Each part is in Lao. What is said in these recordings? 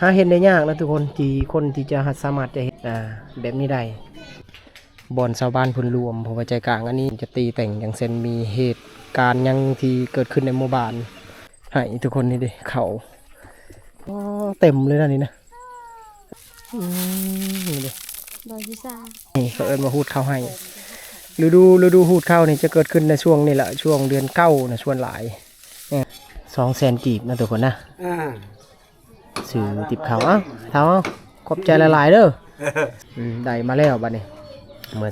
ຫາເຫັນໄດ້ຍາກນະທຸກຄົນ ທີ່ຄົນທີ່ຈະສາມາດຈະເຮັດ ອ່າ ແບບນີ້ໄດ້. ບ່ອນຊາວບ້ານເພິ່ນລວມ ເພາະວ່າໃຈກາງອັນນີ້ຈະຕີແຕ່ງ ຢ່າງເຊັ່ນມີເຫດການຫຍັງທີ່ເກີດຂຶ້ນໃນໝູ່ບ້ານ ໃຫ້ທຸກຄົນນີ້ເດ້ ເຂົ້າ ອໍ ເຕັມເລີຍນະນີ້ນະ ອືມ ນີ້ເດ້ ດອຍພິຊາ ນີ້ເຂົາເອີ້ນວ່າຮູດເຂົ້າໄຮ່ ລະດູ ລະດູຮູດເຂົ້ານີ້ຈະເກີດຂຶ້ນໃນຊ່ວງນີ້ລະ ຊ່ວງເດືອນເກົ້ານະ ສ່ວນຫຼາຍ ສອງແສນກີບນະທຸກຄົນນະ ອ່າ ຊື້ຕິບເຂົ້າ ເອົ້າ ເຖົ້າ ຂອບໃຈຫຼາຍໆເດີ ອືມ ໄດ້ມາແລ້ວບັດນີ້ ເມືອ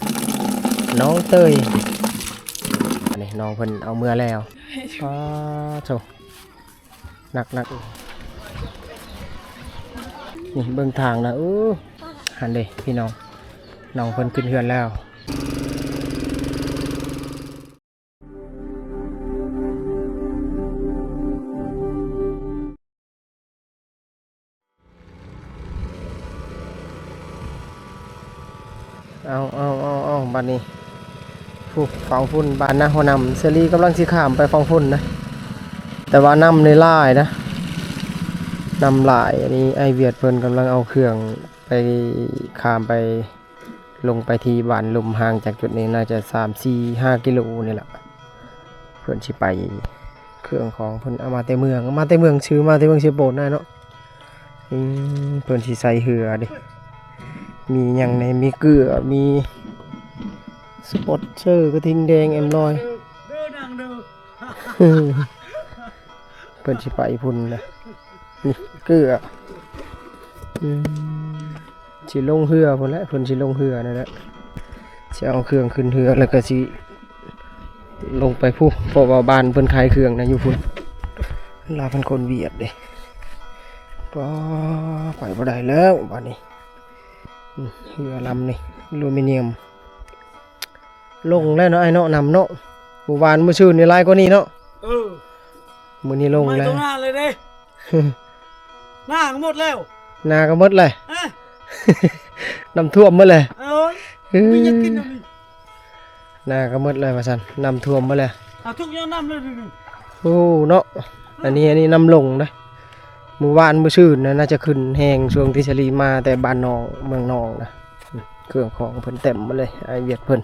ນ້ອງເຕີຍ ອັນນີ້ນ້ອງເພິ່ນເອົາເມືອແລ້ວ ປາໂທ້ ໜັກໆ ນີ້ເບິ່ງທາງນະ ເອີ ຫັ້ນເດ້ພີ່ນ້ອງ ນ້ອງເພິ່ນຂຶ້ນເຮືອນແລ້ວ. ເອົາ ເອົາ ເອົາ ເອົາ ບັດນີ້ ພຸ້ນ ຝັ່ງພຸ້ນ ບ້ານນາຫົວໜຳ ເຊລີກຳລັງຊິຂ້າມໄປຝັ່ງພຸ້ນນະ ແຕ່ວ່ານ້ຳນີ້ຫຼາຍນະ ນ້ຳຫຼາຍ ອັນນີ້ອ້າຍວຽດເພິ່ນກຳລັງເອົາເຄື່ອງໄປ ຂ້າມໄປ ລົງໄປທີ່ບ້ານລຸ່ມ ຫ່າງຈາກຈຸດນີ້ໜ້າຈະສາມ ສີ່ ຫ້າກິໂລນີ້ລະ ເພິ່ນຊິໄປ ເຄື່ອງຂອງເພິ່ນເອົາມາແຕ່ເມືອງ ເອົາມາແຕ່ເມືອງ ຊື້ມາແຕ່ເມືອງເຊໂປນນະເນາະ ອືມ ເພິ່ນຊິໃສ່ເຮືອເດ້ ມີຫຍັງແດ່ ມີເກືອ ມີສະປອນເຊີ ກະທິງແດງ ເອັມຮ້ອຍ ເພິ່ນຊິໄປພຸ້ນນະ ນີ້ເກືອ ອືມ ຊິລົງເຮືອພຸ້ນແຫຼະ ເພິ່ນຊິລົງເຮືອນັ້ນແຫຼະ ຊິເອົາເຄື່ອງຂຶ້ນເຮືອ ແລ້ວກໍຊິລົງໄປພຸ້ນ ເພາະວ່າບ້ານເພິ່ນຂາຍເຄື່ອງນະຢູ່ພຸ້ນ ລາວເປັນຄົນຫວຽດເດ້ ປາ ໄປບໍ່ໄດ້ແລ້ວບາດນີ້ ອືມ ເຮືອລຳນີ້ ອາລູມິນຽມ ລົງແລ້ວເນາະ ອ້າຍເນາະ ນ້ຳເນາະ ມື້ວານມື້ຊືນນີ້ຫຼາຍກວ່ານີ້ເນາະ ເອີ ມື້ນີ້ລົງແລ້ວ ໄມ້ຕົງໜ້າເລີຍເດ້ ໜ້າກໍໝົດແລ້ວ ໜ້າກໍໝົດແລ້ວ ເອີ ນ້ຳຖ້ວມໝົດແລ້ວ ເອີ ເອີ ມີຫຍັງກິນນຳນີ້ ໜ້າກໍໝົດແລ້ວວ່າຊັ້ນ ນ້ຳຖ້ວມໝົດແລ້ວ ເອົາທຸກຢ່າງນ້ຳເລີຍນີ້ ໂອ້ ເນາະ ອັນນີ້ ອັນນີ້ນ້ຳລົງເດ້ ມື້ວານມື້ຊືນນະ ໜ້າຈະຂຶ້ນແຮງ ຊ່ວງທີ່ສາລີມາແຕ່ບ້ານນ້ອງ ເມືອງນ້ອງນະ ເຄື່ອງຂອງເພິ່ນເຕັມໝົດເລີຍ ອ້າຍວຽດເພິ່ນ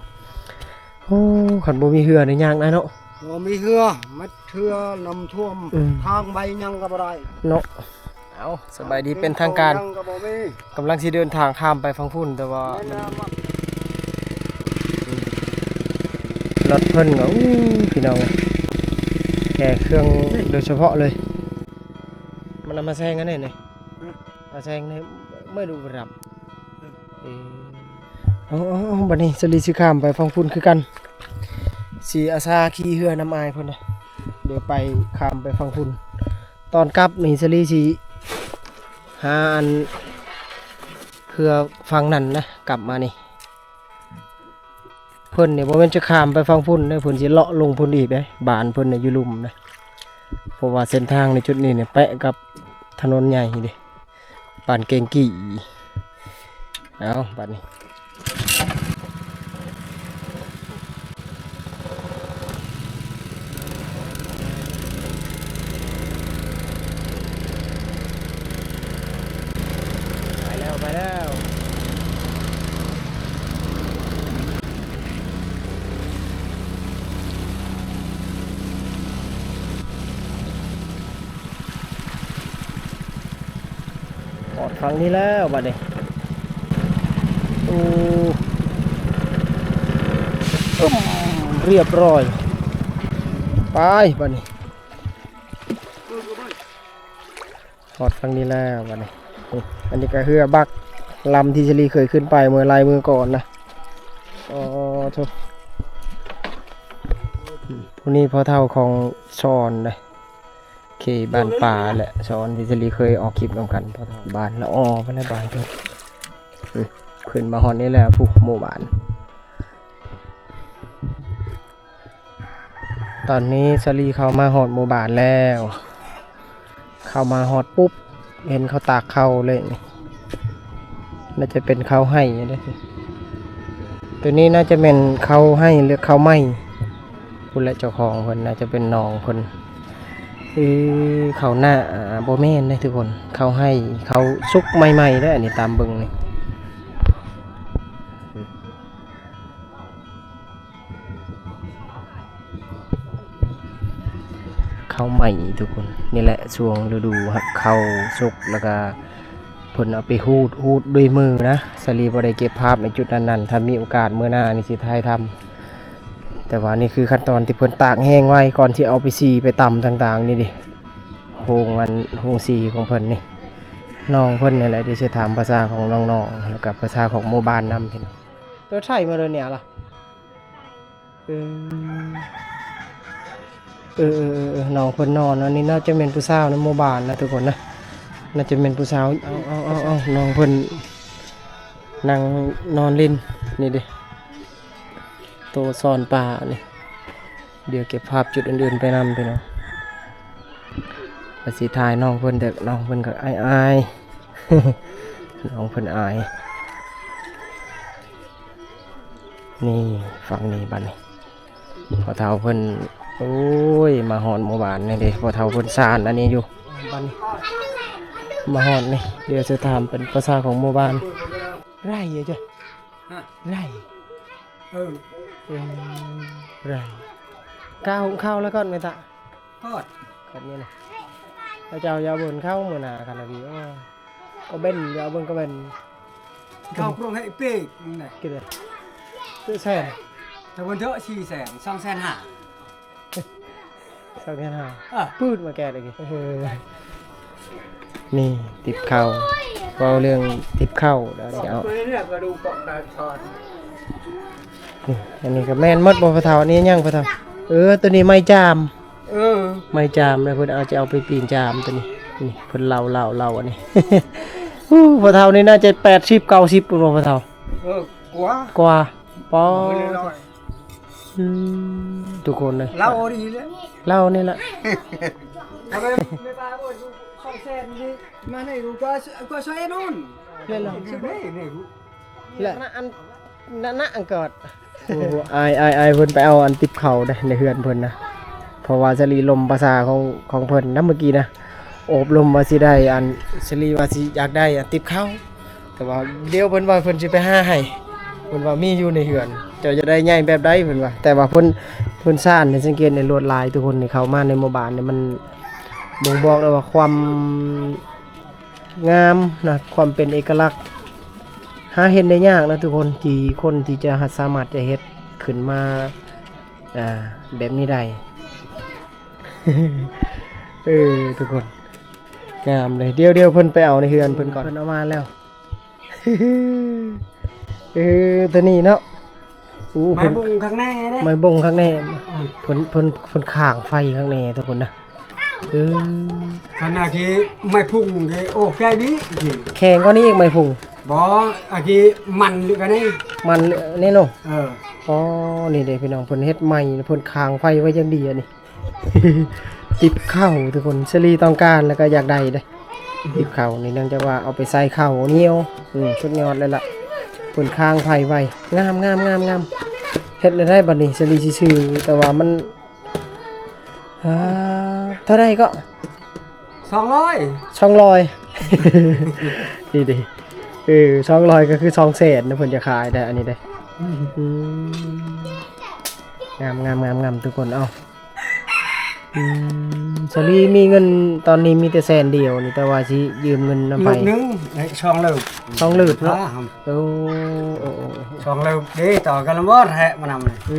ໂອ້ ຄັນບໍ່ມີເຮືອນີ້ຍາກນະເນາະ ບໍ່ມີເຮືອ ມັດເຮືອນ້ຳຖ້ວມ ອືມ ທາງໄປຫຍັງກໍບໍ່ໄດ້ເນາະ ເອົາ ສະບາຍດີເປັນທາງການ ເປັນຫຍັງກໍບໍ່ມີ ກຳລັງຊິເດີນທາງຂ້າມໄປຝັ່ງພຸ້ນ ແຕ່ວ່າມັນ ລົດເພິ່ນກໍ ອູ້ ພີ່ນ້ອງເອີຍ ແກ່ເຄື່ອງໂດຍສະເພາະເລີຍ ມັນເອົາມາແຊ່ງອັນນີ້ນີ້ ອືມ ມາແຊ່ງໃນເມື່ອດູປະດັບ ເອີ ເອີ ເອົາ ເອົາ ເອົາ ບັດນີ້ສາລີຊິຂ້າມໄປຝັ່ງພຸ້ນຄືກັນ ຊິອາສາຂີ່ເຮືອນຳອ້າຍເພິ່ນນະ ດຽວໄປ ຂ້າມໄປຝັ່ງພຸ້ນ ຕອນກັບນີ້ສາລີຊິຫາອັນເຮືອຝັ່ງນັ້ນນະ ກັບມານີ້ ເພິ່ນນີ້ບໍ່ແມ່ນຈະຂ້າມໄປຝັ່ງພຸ້ນເດ້ ເພິ່ນຊິເລາະລົງພຸ້ນອີກເດ້ ບ້ານເພິ່ນນີ້ຢູ່ລຸ່ມເດ້ ເພາະວ່າເສັ້ນທາງໃນຈຸດນີ້ນີ້ແປະກັບຖະໜົນໃຫຍ່ເດ້ ບ້ານເກັງກີ້ ເອົາ ບາດນີ້ ໄປແລ້ວ ໄປແລ້ວ ຮອດຝັ່ງນີ້ແລ້ວບາດນີ້ ໂອ້ ອືມ ຮຽບຮ້ອຍ ໄປບາດນີ້ ຮອດຝັ່ງນີ້ແລ້ວບາດນີ້ ນີ້ ອັນນີ້ກໍເຮືອບັກລຳທີ່ສາລີເຄີຍຂຶ້ນໄປເມື່ອຫຼາຍມື້ກ່ອນນະ ອໍ ໂທ້ ອືມ ຜູ້ນີ້ພໍ່ເຖົ້າຂອງຊອນເດ້ ເຂດບ້ານປ່າແຫຼະ ຊອນທີ່ສາລີເຄີຍອອກຄລິບນຳກັນ ພໍ່ເຖົ້າບ້ານລະອໍ ບ້ານລະບາຍເພິ່ນ ອືມ ຂຶ້ນມາຮອດນີ້ແລ້ວ ຜູ້ໝູ່ບ້ານ ຕອນນີ້ສາລີເຂົ້າມາຮອດໝູ່ບ້ານແລ້ວ ເຂົ້າມາຮອດປຸບ ເຫັນເຂົາຕາກເຂົ້າເລີຍ ໜ້າຈະເປັນເຂົ້າໄຮ່ເດ້ ໂຕນີ້ໜ້າຈະແມ່ນເຂົ້າໄຮ່ ຫຼື ເຂົ້າໄມ້ ພຸ້ນແຫຼະ ເຈົ້າຂອງເພິ່ນໜ້າຈະເປັນນ້ອງເພິ່ນ ຄືເຂົ້ານາ ບໍ່ແມ່ນເດ້ທຸກຄົນ ເຂົ້າໄຮ່ ເຂົ້າສຸກໃໝ່ໆເດ້ ອັນນີ້ຕາມເບິ່ງນີ້ ເຂົ້າໃໝ່ທຸກຄົນ ນີ້ແຫຼະຊ່ວງລະດູເຂົ້າສຸກ ແລ້ວກະເພິ່ນເອົາໄປຮູດ ຮູດດ້ວຍມືນະ ສາລີບໍ່ໄດ້ເກັບພາບໃນຈຸດນັ້ນໆ ຖ້າມີໂອກາດມື້ໜ້ານີ້ຊິຖ່າຍທຳ ແຕ່ວ່ານີ້ຄືຂັ້ນຕອນທີ່ເພິ່ນຕາກແຫ້ງໄວ້ ກ່ອນທີ່ເອົາໄປສີໄປຕຳຕ່າງໆ ນີ້ເດ້ ໂຮງອັນ ໂຮງສີຂອງເພິ່ນນີ້ ນ້ອງເພິ່ນນີ້ແຫຼະທີ່ຊິຖາມພາສາຂອງນ້ອງໆ ແລ້ວກະພາສາຂອງໝູ່ບ້ານນຳ ໂຕໄທມາເລີຍເນຍລະ ເອີ ເອີ ເອີ ເອີ ເອີ ນ້ອງເພິ່ນນອນ ອັນນີ້ໜ້າຈະແມ່ນຜູ້ສາວໃນໝູ່ບ້ານນະທຸກຄົນນະ ໜ້າຈະແມ່ນຜູ້ສາວ ເອົາ ເອົາ ເອົາ ເອົາ ນ້ອງເພິ່ນນັ່ງນອນຫຼິ້ນ ນີ້ເດ້ ໂຕຊ້ອນປານີ້ ດຽວເກັບພາບຈຸດອື່ນໆໄປນຳພີ່ນ້ອງ ວ່າຊິຖ່າຍນ້ອງເພິ່ນ ແຕ່ນ້ອງເພິ່ນກໍອາຍໆ ນ້ອງເພິ່ນອາຍ ນີ້ຝັ່ງນີ້ບັດນີ້ ພໍ່ເຖົ້າເພິ່ນ ໂອ້ຍ ມາຮອດໝູ່ບ້ານນີ້ເດ້ ພໍ່ເຖົ້າເພິ່ນສານອັນນີ້ຢູ່ ບັດນີ້ ມາຮອດນີ້ ດຽວຊິຖາມເປັນພາສາຂອງໝູ່ບ້ານ ໄຣເຈົ້າ ຮະ ໄຣ ເອີ ເອີ ໄຣ ກາຫຸງເຂົ້າແລ້ວກ່ອນແມ່ຕາ ກອດ ກອດນີ້ນະ ເຈົ້າຢ່າເບິ່ງເຂົ້າມື້ໜ້າກັນນະພີ່ ໂອ້ຍ ກໍເບັນ ຢ່າເບິ່ງກໍເບັນ ເຂົ້າໂຄງໃຫ້ເປກນີ້ນະ ກິນເລີຍ ແສນ ຖ້າເບິ່ງເຖາະ ສີ່ແສນ ສອງແສນຫ້າ ສອງແສນຫ້າ ເອີ ປືດມາແກ່ດະກີ້ ເອີ ນີ້ຕິບເຂົ້າ ເວົ້າເລື່ອງຕິບເຂົ້າ ດຽວເອົາ ນີ້ ອັນນີ້ກໍແມ່ນໝົດບໍ່ພໍ່ເຖົ້າ ອັນນີ້ຍັງພໍ່ເຖົ້າ ເອີ ໂຕນີ້ໄມ້ຈາມ ເອີ ໄມ້ຈາມນະ ເພິ່ນເອົາ ຈະເອົາໄປປີ້ງຈາມໂຕນີ້ ນີ້ເພິ່ນເລົ່າ ເລົ່າ ເລົ່າອັນນີ້ ໂອ້ ພໍ່ເຖົ້ານີ້ໜ້າຈະແປດສິບ ເກົ້າສິບ ພຸ້ນບໍ່ພໍ່ເຖົ້າ ເອີ ກວ່າ ກວ່າ ປາ ອືມ ທຸກຄົນເລີຍ ເລົ່ານີ້ແຫຼະ ເລົ່ານີ້ແຫຼະ ເອົາໄປແມ່ປ້າບໍ່ ສອງແສນນີ້ ມາໃນກວ່າ ກວ່າຊອຍໂນ້ນ ແມ່ນລະ ນີ້ ນີ້ ແລະ ອັນ ນະ ນະ ອັງກອດ ໂອ້ ອາຍ ອາຍ ອາຍເພິ່ນໄປເອົາອັນຕິບເຂົ້າເດ້ ໃນເຮືອນເພິ່ນນະ ເພາະວ່າສາລີລົມພາສາຂອງ ຂອງເພິ່ນນຳເມື່ອກີ້ນະ ໂອບລົມວ່າຊິໄດ້ອັນ ສາລີວ່າຊິຢາກໄດ້ອັນຕິບເຂົ້າ ແຕ່ວ່າດຽວເພິ່ນວ່າເພິ່ນຊິໄປຫາໃຫ້ ເພິ່ນວ່າມີຢູ່ໃນເຮືອນ ເຈົ້າຢາກໄດ້ໃຫຍ່ແບບໃດເພິ່ນວ່າ ແຕ່ວ່າເພິ່ນ ເພິ່ນສ້ານນີ້ ສັງເກດໃນລວດລາຍທຸກຄົນນີ້ ເຂົ້າມາໃນໝູ່ບ້ານນີ້ ມັນບົ່ງບອກໄດ້ວ່າຄວາມ ງາມນະ ຄວາມເປັນເອກະລັກ ຫາເຫັນໄດ້ຍາກນະທຸກຄົນ ທີ່ຄົນທີ່ຈະສາມາດຈະເຮັດຂຶ້ນມາ ອ່າ ແບບນີ້ໄດ້ ເອີ ທຸກຄົນ ງາມເລີຍ ດຽວ ດຽວເພິ່ນໄປເອົາໃນເຮືອນເພິ່ນກ່ອນ ເພິ່ນເອົາມາແລ້ວ ເອີ ໂຕນີ້ເນາະ ໂອ້ ໄມ້ ເພິ່ນບົງຄັກແນ່ເດ້ ໄມ້ບົງຄັກແນ່ ອືມ ເພິ່ນ ເພິ່ນ ເພິ່ນຄ້າງໄຟຄັກແນ່ທຸກຄົນນະ ເອີ ຄັນນາທີ່ໄມ້ພຸງເດ້ ໂອ້ ແກ່ດີ ແຂງກວ່ານີ້ອີກໄມ້ພຸງ ບໍ່ ອັນທີ່ມັນຫຼືກະນີ້ ມັນແນ່ເນາະ ເອີ ອໍ ນີ້ເດ້ພີ່ນ້ອງ ເພິ່ນເຮັດໄມ້ ເພິ່ນຄ້າງໄຟໄວ້ຢ່າງດີອັນນີ້ ຕິບເຂົ້າທຸກຄົນ ສາລີຕ້ອງການ ແລ້ວກໍຢາກໄດ້ເດ້ ຕິບເຂົ້ານີ້ ເນື່ອງຈາກວ່າເອົາໄປໃສ່ເຂົ້າໜຽວ ອືມ ສຸດຍອດເລີຍລະ ເພິ່ນຄ້າງໄຟໄວ້ ງາມໆໆ ເຮັດແນວໃດບັດນີ້ ສາລີຊິຊື້ ແຕ່ວ່າມັນ ອ່າ ເທົ່າໃດເກາະ? ສອງຮ້ອຍ ສອງຮ້ອຍ ນີ້ເດ້ ເອີ ສອງຮ້ອຍກໍຄືສອງແສນນະ ເພິ່ນຈະຂາຍໄດ້ ອັນນີ້ເດ້ ອືມ ອືມ ງາມໆໆໆ ທຸກຄົນ ເອົ້າ ອືມ ສາລີມີເງິນຕອນນີ້ມີແຕ່ແສນດຽວນີ້ ແຕ່ວ່າຊິຢືມເງິນນຳໃຜ? ລູກໜຶ່ງ ເອີ ສອງເລີບ ສອງເລີບເນາະ ໂອ້ ໂອ້ ໂອ້ ສອງເລີບເດ້ ຕໍ່ກັນລະບໍ່ແທະມານຳນີ້ ອື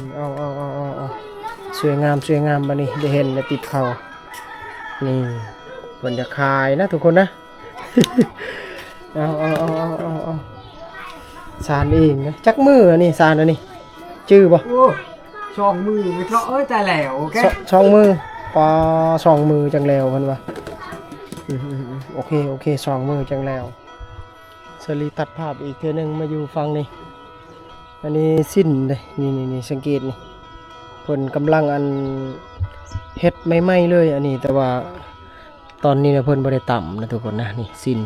ມ ເອົາ ເອົາ ເອົາ ເອົາ ເອົາ ສວຍງາມ ສວຍງາມ ບັດນີ້ໄດ້ເຫັນແລ້ວຕິບເຂົ້າ ນີ້ ເພິ່ນຈະຂາຍນະທຸກຄົນນະ ເອົາ ເອົາ ເອົາ ເອົາ ເອົາ ເອົາ ສານເອງນະ ຈັກມື້ອັນນີ້ ສານອັນນີ້ ຈື່ບໍ່? ໂອ້ ສອງມື້ເທາະເອີຍ ຕາຍແລ້ວ ໂອເຄ ສ- ສອງມື້ ປາ ສອງມື້ຈັ່ງແລ້ວ ເພິ່ນວ່າ ອືມ ອືມ ອືມ ໂອເຄ ໂອເຄ ສອງມື້ຈັ່ງແລ້ວ ສາລີຕັດພາບອີກເທື່ອໜຶ່ງ ມາຢູ່ຝັ່ງນີ້ ອັນນີ້ສິ້ນເດ້ ນີ້ ນີ້ ນີ້ ສັງເກດນີ້ ເພິ່ນກຳລັງອັນ ເຮັດໃໝ່ໆເລີຍ ອັນນີ້ ແຕ່ວ່າຕອນນີ້ນະ ເພິ່ນບໍ່ໄດ້ຕຳນະທຸກຄົນນະ ນີ້ສິ້ນ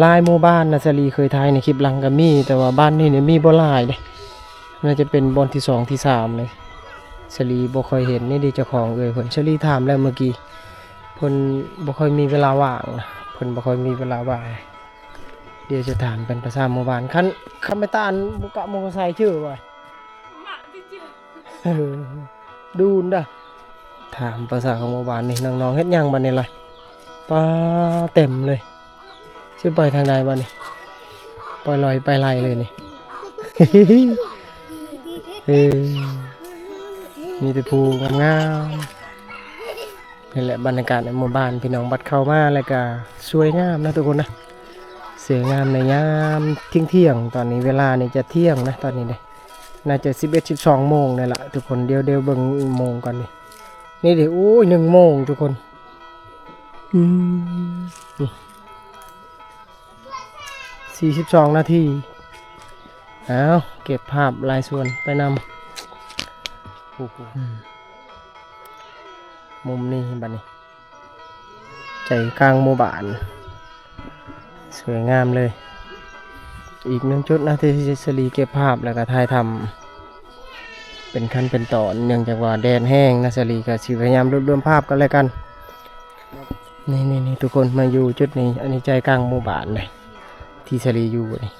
ຫຼາຍໝູ່ບ້ານນະ ສາລີເຄີຍຖ່າຍໃນຄລິບຫຼັງກໍມີ ແຕ່ວ່າບ້ານນີ້ນີ້ມີບໍ່ຫຼາຍເດ້ ໜ້າຈະເປັນບ່ອນທີສອງ ທີສາມເລີຍ ສາລີບໍ່ຄ່ອຍເຫັນນີ້ເດ້ ເຈົ້າຂອງເອື້ອຍເພິ່ນ. ສາລີຖາມແລ້ວເມື່ອກີ້ ເພິ່ນບໍ່ຄ່ອຍມີເວລາວ່າງນະ ເພິ່ນບໍ່ຄ່ອຍມີເວລາວ່າງ. ດຽວຈະຖາມເປັນພາສາໝູ່ບ້ານ. ຄັນ ຄັນແມ່ຕານບໍ່ກະມົງກະໄຊຊື່ວ່າ ເອີ ດູນດາ. ຖາມພາສາຂອງໝູ່ບ້ານນີ້ ນ້ອງໆເຮັດຫຍັງບັດນີ້ລະ? ປາເຕັມເລີຍ. ຊິໄປທາງໃດບັດນີ້? ປ່ອຍລອຍໄປໄລ່ເລີຍນີ້. ເອີ ມີແຕ່ພູງາມໆ. ນີ້ແຫຼະບັນຍາກາດໃນໝູ່ບ້ານ ພີ່ນ້ອງ. ບັດເຂົ້າມາແລ້ວກະສວຍງາມນະທຸກຄົນນະ ສວຍງາມໃນຍາມທ່ຽງໆ. ຕອນນີ້ເວລານີ້ຈະທ່ຽງນະ ຕອນນີ້ເດ້ ໜ້າຈະສິບເອັດ ສິບສອງໂມງນີ້ລະທຸກຄົນ. ດຽວ ດຽວເບິ່ງໂມງກ່ອນນີ້. ນີ້ເດ້ ໂອ້ຍ ໜຶ່ງໂມງທຸກຄົນ. ອືມ ນີ້ ສີ່ສິບສອງນາທີ. ເອົາ ເກັບພາບຫຼາຍສ່ວນໄປນຳ. ໂອ້ໂຫ ອືມ ມຸມນີ້ບັດນີ້ ໃຈກາງໝູ່ບ້ານ ສວຍງາມເລີຍ. ອີກໜຶ່ງຈຸດນະ ທີ່ສາລີເກັບພາບ ແລ້ວກໍຖ່າຍທຳເປັນຂັ້ນເປັນຕອນ ເນື່ອງຈາກວ່າແດດແຮງນະ. ສາລີກໍຊິພະຍາຍາມລວບລວມພາບກັນແລ້ວກັນ. ນີ້ໆໆ ທຸກຄົນ ມາຢູ່ຈຸດນີ້ ອັນນີ້ໃຈກາງໝູ່ບ້ານເດ້ ທີ່ສາລີຢູ່ນີ້.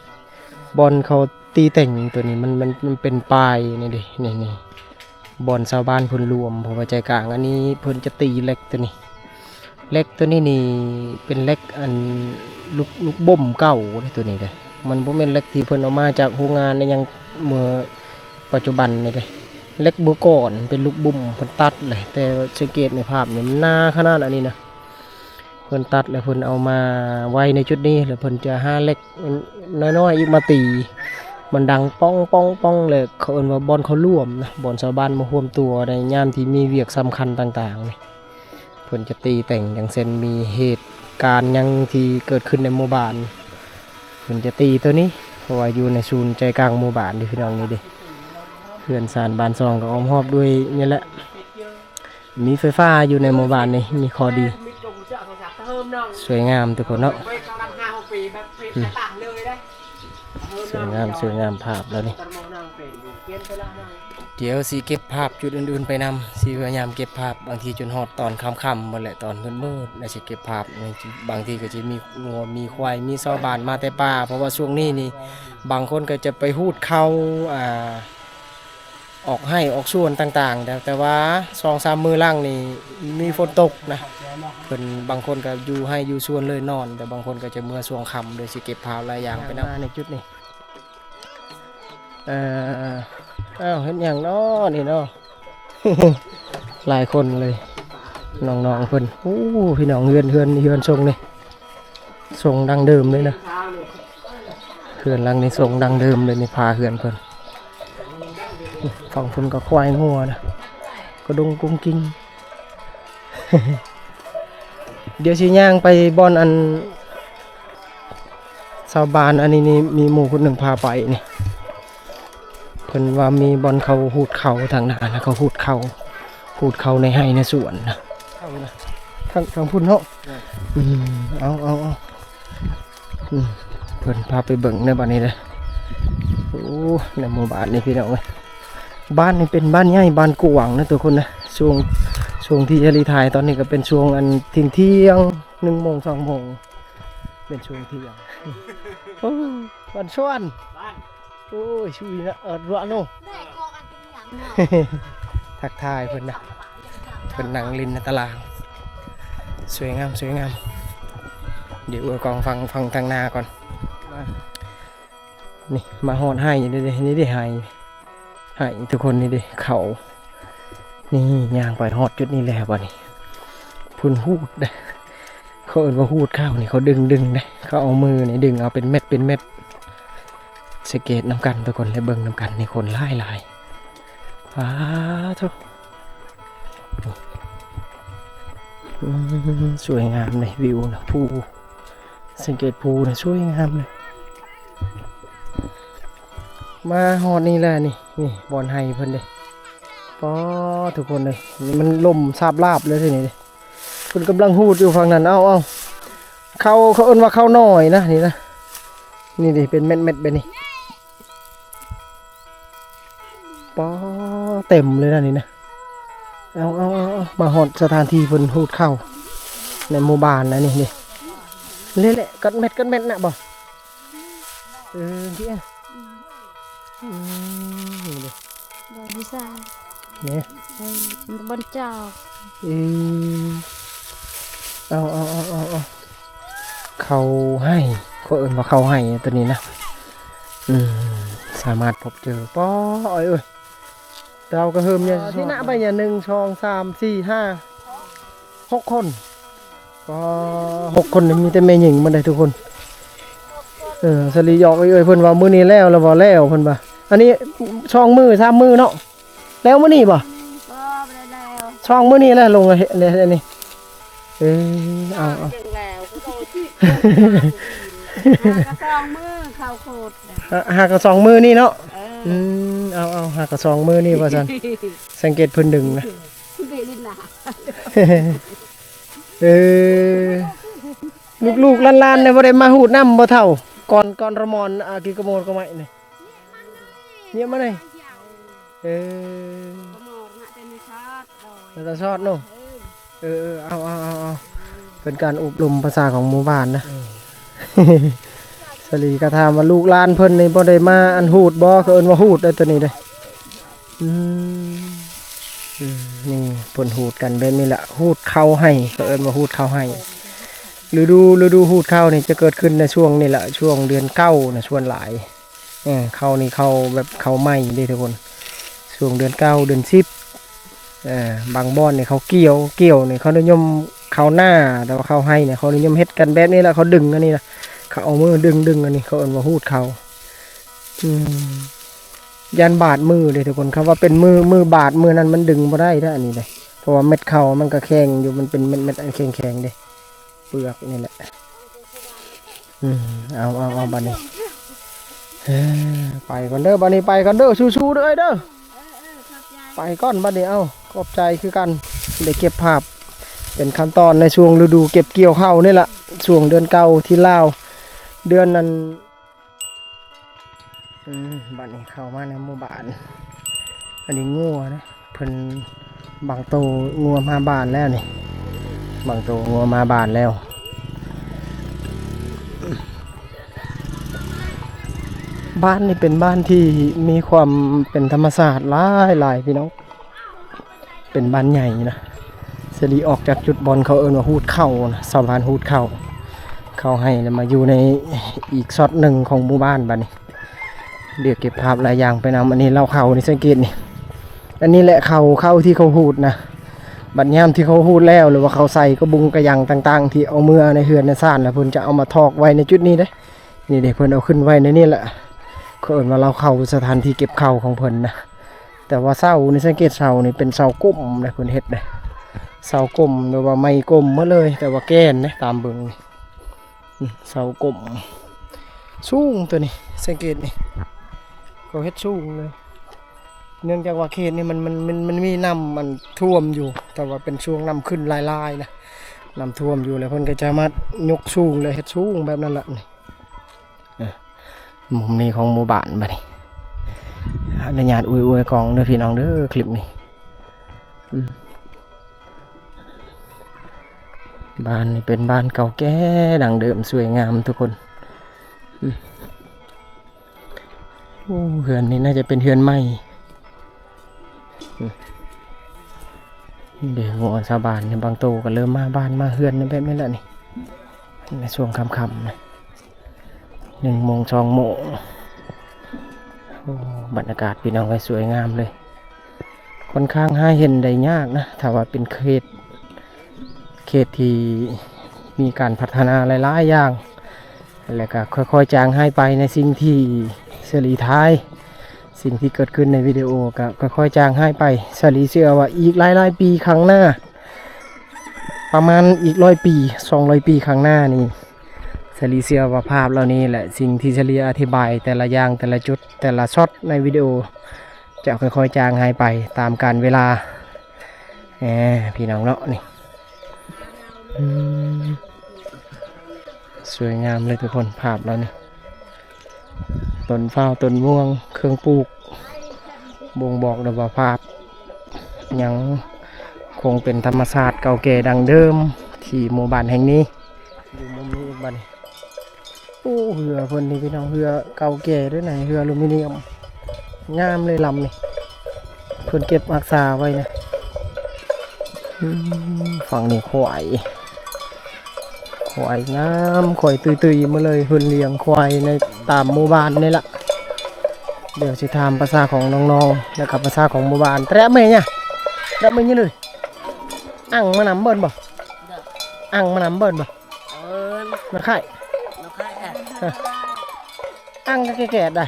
ບ່ອນເຂົາຕີແຕ່ງຕົວນີ້ ມັນ ມັນ ມັນເປັນປາຍນີ້ເດ້ ນີ້ໆ ບ່ອນຊາວບ້ານເພິ່ນລວມ. ເພາະວ່າໃຈກາງອັນນີ້ເພິ່ນຈະຕີເຫຼັກຕົວນີ້ ເຫຼັກຕົວນີ້ນີ້ເປັນເຫຼັກອັນ ລູກ ລູກບົ້ມເກົ່າເດ້ ຕົວນີ້ເດ້. ມັນບໍ່ແມ່ນເຫຼັກທີ່ເພິ່ນເອົາມາຈາກໂຮງງານອີ່ຫຍັງເມື່ອປັດຈຸບັນນີ້ເດ້. ເຫຼັກເມື່ອກ່ອນເປັນລູກບຸ້ມ ເພິ່ນຕັດເລີຍ. ແຕ່ສັງເກດໃນພາບນີ້ ມັນໜາຂະໜາດອັນນີ້ນະ. ເພິ່ນຕັດແລ້ວເພິ່ນເອົາມາໄວ້ໃນຈຸດນີ້ ແລ້ວເພິ່ນຈະຫາເຫຼັກນ້ອຍໆອີກມາຕີ ມັນດັງປ້ອງໆໆ ແລ້ວເຂົາເອີ້ນວ່າບ່ອນເຂົາລວມນະ ບ່ອນຊາວບ້ານມາຮວມຕົວໃນຍາມທີ່ມີວຽກສຳຄັນຕ່າງໆນີ້ ເພິ່ນຈະຕີແຕ່ງ. ຢ່າງເຊັ່ນມີເຫດການຫຍັງທີ່ເກີດຂຶ້ນໃນໝູ່ບ້ານ ເພິ່ນຈະຕີໂຕນີ້ ເພາະວ່າຢູ່ໃນສູນໃຈກາງໝູ່ບ້ານເດ້ ພີ່ນ້ອງ. ນີ້ເດ້ ເຮືອນຊານບ້ານຊ່ອງກໍອ້ອມຮອບດ້ວຍນີ້ແຫຼະ. ມີໄຟຟ້າຢູ່ໃນໝູ່ບ້ານນີ້ ມີຂໍ້ດີ. ສວຍງາມທຸກຄົນເນາະ ອືມ ສວຍງາມ ສວຍງາມພາບແລ້ວນີ້. ດຽວຊິເກັບພາບຈຸດອື່ນໆໄປນຳ ຊິພະຍາຍາມເກັບພາບ ບາງທີຈົນຮອດຕອນຄ່ຳໆໝົດແຫຼະ ຕອນມືດໆ ແລ້ວຊິເກັບພາບ. ບາງທີກໍຊິມີງົວ ມີຄວາຍ ມີຊາວບ້ານມາແຕ່ປ່າ ເພາະວ່າຊ່ວງນີ້ນີ້ ບາງຄົນກໍຈະໄປຮູດເຂົ້າ ອ່າ ອອກໄຮ່ອອກສວນຕ່າງໆ ແຕ່ ແຕ່ວ່າສອງສາມມື້ຫຼັງນີ້ມີຝົນຕົກນະ ເພິ່ນບາງຄົນກໍຢູ່ໄຮ່ຢູ່ສວນເລີຍນອນ ແຕ່ບາງຄົນກໍຈະເມືອຊ່ວງຄ່ຳ ໂດຍຊິເກັບພາບຫຼາຍຢ່າງໄປນຳ. ມາໃນຈຸດນີ້ ເອີ ອ້າວ ເຮັດຫຍັງເນາະນີ້ເນາະ? ຫຼາຍຄົນເລີຍ ນ້ອງໆເພິ່ນ. ໂອ້ ພີ່ນ້ອງ ເຮືອນ ເຮືອນ ເຮືອນຊົງນີ້ ຊົງດັ້ງເດີມເລີຍນະ ເຮືອນຫຼັງນີ້ຊົງດັ້ງເດີມເລີຍນີ້ ຝາເຮືອນເພິ່ນ. ຝັ່ງພຸ້ນກໍຄວາຍງົວນະ ກະດົງກຸງກິງ. ດຽວຊິຍ່າງໄປບ່ອນອັນຊາວບ້ານ ອັນນີ້ນີ້ ມີໝູ່ຄົນໜຶ່ງພາໄປນີ້. ເພິ່ນວ່າມີບ່ອນເຂົາຮູດເຂົ້າທາງໜ້ານະ ເຂົາຮູດເຂົ້າ ຮູດເຂົ້າໃນໄຮ່ໃນສວນນະ ເຂົ້ານະ ທາງ ທາງພຸ້ນເນາະ. ອືມ ເອົາ ເອົາ ເອົາ ອືມ ເພິ່ນພາໄປເບິ່ງໃນບັດນີ້ເດ້. ໂອ້ ໃນໝູ່ບ້ານນີ້ພີ່ນ້ອງເອີຍ ບ້ານນີ້ເປັນບ້ານໃຫຍ່ ບ້ານກວ້າງນະທຸກຄົນນະ. ຊ່ວງ ຊ່ວງທີ່ສາລີຖ່າຍຕອນນີ້ກໍເປັນຊ່ວງອັນທ່ຽງໆ ໜຶ່ງໂມງ ສອງໂມງ ເປັນຊ່ວງທ່ຽງ. ໂອ້ ບ້ານສວນ ໂອ້ຍ ຊຸຍນະ ເອີ ລະໂນ ທັກທາຍເພິ່ນນະ ເພິ່ນນັ່ງຫຼິ້ນໃນຕາລາງ. ສວຍງາມ ສວຍງາມ. ດຽວເອົາກ້ອງຟັງ ຟັງທາງໜ້າກ່ອນ. ມາ ນີ້ ມາຮອດໄຮ່ນີ້ເດ້ ນີ້ເດ້ໄຮ່ ໃຫ້ທຸກຄົນນີ້ເດ້ ເຂົາ ນີ້ ຍ່າງໄປຮອດຈຸດນີ້ແລ້ວບັດນີ້ ເພິ່ນຮູດເດ້ ເຂົາເອີ້ນວ່າຮູດເຂົ້ານີ້ ເຂົາດຶງ ດຶງເດ້ ເຂົາເອົາມືນີ້ດຶງເອົາເປັນເມັດ ເປັນເມັດ. ສັງເກດນຳກັນທຸກຄົນ ແລະ ເບິ່ງນຳກັນ ນີ້ຄົນຫຼາຍໆ ປາໂທ້ ອືມ ສວຍງາມເດ້ ວິວນະ ພູ ສັງເກດພູນະ ສວຍງາມເລີຍ. ມາຮອດນີ້ແຫຼະ ນີ້ ນີ້ບ່ອນໄຮ່ເພິ່ນເດ້. ປາ ທຸກຄົນເອີຍ ນີ້ມັນລົມສາບລາບເລີຍທີນີ້ເດ້ ເພິ່ນກຳລັງຮູດຢູ່ຝັ່ງນັ້ນ. ເອົາ ເອົາ ເຂົ້າ ເຂົາເອີ້ນວ່າເຂົ້າໜ້ອຍນະ ນີ້ນະ ນີ້ເດ້ ເປັນເມັດໆແບບນີ້. ປາ ເຕັມເລີຍນະນີ້ນະ. ເອົາໆໆ ມາຮອດສະຖານທີ່ເພິ່ນຮູດເຂົ້າໃນໝູ່ບ້ານນະ ນີ້ເດ້ ເລະໆ ກັດແມັດກັດແມັດນະບໍ່? ເອີ ນີ້ ອືມ ນີ້ເດ້ ບ່ອນທີ່ສາມ ນີ້ ເອີ ບ່ອນເຈົ້າ ເອີ ເອົາໆໆໆ ເຂົ້າໄຮ່ ເຂົາເອີ້ນວ່າເຂົ້າໄຮ່ຕົວນີ້ນະ ອືມ ສາມາດພົບເຈີ ປ້ອ ເອີຍ ເຕົາກະເຮີມ ເອີ ທີ່ນະ ໃບຫຍ້າ ໜຶ່ງ ສອງ ສາມ ສີ່ ຫ້າ ຫົກຄົນ ກໍຫົກຄົນນີ້ມີແຕ່ແມ່ຍິງໝົດເດ້ທຸກຄົນ. ເອີ ສາລີຫຍອກເອື້ອຍເພິ່ນວ່າມື້ນີ້ແລ້ວ ແລ້ວບໍ່ແລ້ວເພິ່ນວ່າ ອັນນີ້ສອງມື້ສາມມື້ເນາະ ແລ້ວມື້ນີ້ບໍ່? ບໍ່ ບໍ່ໄດ້ແລ້ວ ສອງມື້ນີ້ແຫຼະລົງ ອັນນີ້ ເອີ ເອົາໆ ຫາກະສອງມື້ເຂົ້າໂຄດ ຫາກະສອງມື້ນີ້ເນາະ ເອີ ອືມ ເອົາໆ ຫາກະສອງມື້ນີ້ວ່າຊັ້ນ ສັງເກດເພິ່ນດຶງນະ ເອີ ລູກໆຫຼານໆ ນີ້ບໍ່ໄດ້ມາຮູດນຳບໍ່ເຖົ້າ? ກ່ອນ ກ່ອນລະມອນ ອາ ກິໂກໂມນກໍໄມ້ນີ້ ເຍາະມາໄດ້ ເອີ ແຕ່ຊອດເນາະ ເອີ ເອີ ເອົາໆໆ ເປັນການອົບຮົມພາສາຂອງໝູ່ບ້ານນະ ສາລີກະຖາມວ່າລູກຫຼານເພິ່ນນີ້ບໍ່ໄດ້ມາ ອັນ ຮູດບໍ່? ເຂົາເອີ້ນວ່າຮູດໄດ໋ ໂຕນີ້ເດ້ ອືມ ອືມ ນີ້ເພິ່ນຮູດກັນແບບນີ້ລະ ຮູດເຂົ້າໄຮ່ ເຂົາເອີ້ນວ່າຮູດເຂົ້າໄຮ່ ລະດູ ລະດູຮູດເຂົ້ານີ້ຈະເກີດຂຶ້ນໃນຊ່ວງນີ້ລະ ຊ່ວງເດືອນເກົ້ານະ ສ່ວນຫຼາຍ ເອີ ເຂົ້ານີ້ເຂົ້າແບບເຂົ້າໃໝ່ເດ້ທຸກຄົນ ຊ່ວງເດືອນເກົ້າ ເດືອນສິບ ເອີ ບາງບ່ອນນີ້ເຂົາກ່ຽວ ກ່ຽວນີ້ເຂົານິຍົມເຂົ້ານາ ແຕ່ວ່າເຂົ້າໄຮ່ນີ້ເຂົານິຍົມເຮັດກັນແບບນີ້ລະ ເຂົາດຶງອັນນີ້ລະ ເຂົາເອົາມືດຶງ ດຶງອັນນີ້ ເຂົາເອີ້ນວ່າຮູດເຂົ້າ ອືມ ຢ້ານບາດມືເດ້ທຸກຄົນ ຄຳວ່າເປັນມື ມືບາດ ມື້ນັ້ນມັນດຶງບໍ່ໄດ້ເດ້ ອັນນີ້ເດ້ ເພາະວ່າເມັດເຂົ້າມັນກະແຂງຢູ່ ມັນເປັນເມັດໆ ອັນແຂງໆ ເດ້ ເປືອກນີ້ແຫຼະ ອືມ ເອົາໆໆ ບາດນີ້ ເອີ ໄປກ່ອນເດີ ບາດນີ້ໄປກ່ອນເດີ ສູ້ໆ ເດີ ເອີ ເດີ ເອີ ເອີ ຂອບໃຈ ໄປກ່ອນບາດນີ້ ເອົາ ຂອບໃຈຄືກັນ ໄດ້ເກັບພາບ ເປັນຂັ້ນຕອນໃນຊ່ວງລະດູເກັບກ່ຽວເຂົ້ານີ້ລະ ຊ່ວງເດືອນເກົ້າທີ່ລາວ ເດືອນນັ້ນ ອືມ ບາດນີ້ເຂົ້າມາໃນໝູ່ບ້ານ ອັນນີ້ງົວນະ ເພິ່ນ ບາງໂຕງົວມາບ້ານແລ້ວນີ້ ບາງໂຕງົວມາບ້ານແລ້ວ ບ້ານນີ້ເປັນບ້ານທີ່ມີຄວາມເປັນທຳມະຊາດຫຼາຍໆ ພີ່ນ້ອງ. ເປັນບ້ານໃຫຍ່ນະ ສາລີອອກຈາກຈຸດບ່ອນເຂົາເອີ້ນວ່າຮູດເຂົ້ານະ ຊາວບ້ານຮູດເຂົ້າ ເຂົ້າໄຮ່ ແລ້ວມາຢູ່ໃນອີກຊັອດໜຶ່ງຂອງໝູ່ບ້ານບາດນີ້ ດຽວເກັບພາບຫຼາຍຢ່າງໄປນຳ ອັນນີ້ເລົ້າເຂົ້ານີ້ ສັງເກດນີ້ ອັນນີ້ແຫຼະເຂົ້າ ເຂົ້າທີ່ເຂົາຮູດນະ ບັດຍາມທີ່ເຂົາຮູດແລ້ວ ຫຼືວ່າເຂົາໃສ່ກະບຸງກະຫຍັງຕ່າງໆ ທີ່ເອົາເມືອໃນເຮືອນໃນຊານ ແລ້ວເພິ່ນຈະເອົາມາຖອກໄວ້ໃນຈຸດນີ້ເດ້ ນີ້ເດ້ ເພິ່ນເອົາຂຶ້ນໄວ້ໃນນີ້ແຫຼະ ເຂົາເອີ້ນວ່າເລົ້າເຂົ້າ ສະຖານທີ່ເກັບເຂົ້າຂອງເພິ່ນນະ. ແຕ່ວ່າເສົານີ້ ສັງເກດເສົານີ້ເປັນເສົາກົມເດ້ ເພິ່ນເຮັດເດ້ ເສົາກົມ ຫຼືວ່າໄມ້ກົມໝົດເລີຍ ແຕ່ວ່າແກ່ນເດ້ ຕາມເບິ່ງນີ້ ອືມ ເສົາກົມ ສູງໂຕນີ້ ສັງເກດນີ້ ເຂົາເຮັດສູງເລີຍ ເນື່ອງຈາກວ່າເຂດນີ້ມັນ ມັນ ມັນ ມັນມີນ້ຳ ມັນຖ້ວມຢູ່ ແຕ່ວ່າເປັນຊ່ວງນ້ຳຂຶ້ນຫຼາຍໆ ນະ ນ້ຳຖ້ວມຢູ່ ແລ້ວເພິ່ນກໍຈະມາຍົກສູງ ແລ້ວເຮັດສູງແບບນັ້ນລະນີ້. ເອີ ມຸມນີ້ຂອງໝູ່ບ້ານບາດນີ້ ອະນຸຍາດອຸ້ຍໆ ກ້ອງເດີພີ່ນ້ອງເດີ ຄລິບນີ້ ອືມ ບ້ານນີ້ເປັນບ້ານເກົ່າແກ່ດັ້ງເດີມ ສວຍງາມທຸກຄົນ ອືມ ໂອ້ ເຮືອນນີ້ໜ້າຈະເປັນເຮືອນໃໝ່ ອືມ ນີ້ເດ້ ງົວຊາວບ້ານນີ້ ບາງໂຕກໍເລີ່ມມາບ້ານມາເຮືອນແບບນີ້ແຫຼະນີ້ ໃນຊ່ວງຄ່ຳໆ ນະ ໜຶ່ງໂມງ ສອງໂມງ ໂອ້ ບັນຍາກາດ ພີ່ນ້ອງເອີຍ ສວຍງາມເລີຍ ຂ້ອນຂ້າງຫາເຫັນໄດ້ຍາກນະ ຖ້າວ່າເປັນເຂດ ເຂດທີ່ມີການພັດທະນາຫຼາຍໆຢ່າງ ແລ້ວກໍຄ່ອຍໆຈາງຫາຍໄປ ໃນສິ່ງທີ່ສາລີຖ່າຍ ສິ່ງທີ່ເກີດຂຶ້ນໃນວິດີໂອກໍຄ່ອຍໆຈາງຫາຍໄປ ສາລີເຊື່ອວ່າອີກຫຼາຍໆປີຂ້າງໜ້າ ປະມານອີກຮ້ອຍປີ ສອງຮ້ອຍປີຂ້າງໜ້ານີ້ ສາລີເຊື່ອວ່າພາບເຫຼົ່ານີ້ ແລະ ສິ່ງທີ່ສາລີອະທິບາຍແຕ່ລະຢ່າງ ແຕ່ລະຈຸດ ແຕ່ລະຊັອດໃນວິດີໂອ ຈະຄ່ອຍໆຈາງຫາຍໄປຕາມການເວລາ ແໝ ພີ່ນ້ອງເນາະ ນີ້ ອືມ ສວຍງາມເລີຍທຸກຄົນ ພາບເຫຼົ່ານີ້ ຕົ້ນຟ້າວ ຕົ້ນມ່ວງ ເຄື່ອງປູກ ບົ່ງບອກໄດ້ວ່າພາບຍັງ ຄົງເປັນທຳມະຊາດເກົ່າແກ່ດັ້ງເດີມທີ່ໝູ່ບ້ານແຫ່ງນີ້. ຢູ່ມຸມນີ້ອີກບັດນີ້. ໂອ້ ເຮືອເພິ່ນນີ້ພີ່ນ້ອງ, ເຮືອເກົ່າແກ່ເດ້ນະ, ເຮືອອາລູມີນຽມ ງາມເລີຍລຳນີ້, ເພິ່ນເກັບຮັກສາໄວ້ນະ. ອືມ ຝັ່ງນີ້ຄວາຍ ຄວາຍງາມ, ຄວາຍຕຸ້ຍໆມາເລີຍ. ເພິ່ນລ້ຽງຄວາຍໃນຕາມໝູ່ບ້ານນີ້ລະ. ດຽວຊິຖາມພາສາຂອງນ້ອງໆ ແລ້ວກໍພາສາຂອງໝູ່ບ້ານ. ແຕະມືຍະ ແຕະມືຍະເລີຍ. ອັ່ງມານຳເບິ່ນບໍ່? ອັ່ງມານຳເບິ່ນບໍ່? ເອີ ນະໄຂ່ ນະໄຂ່ ອັ່ງກໍແກ່ໆໄດ໋.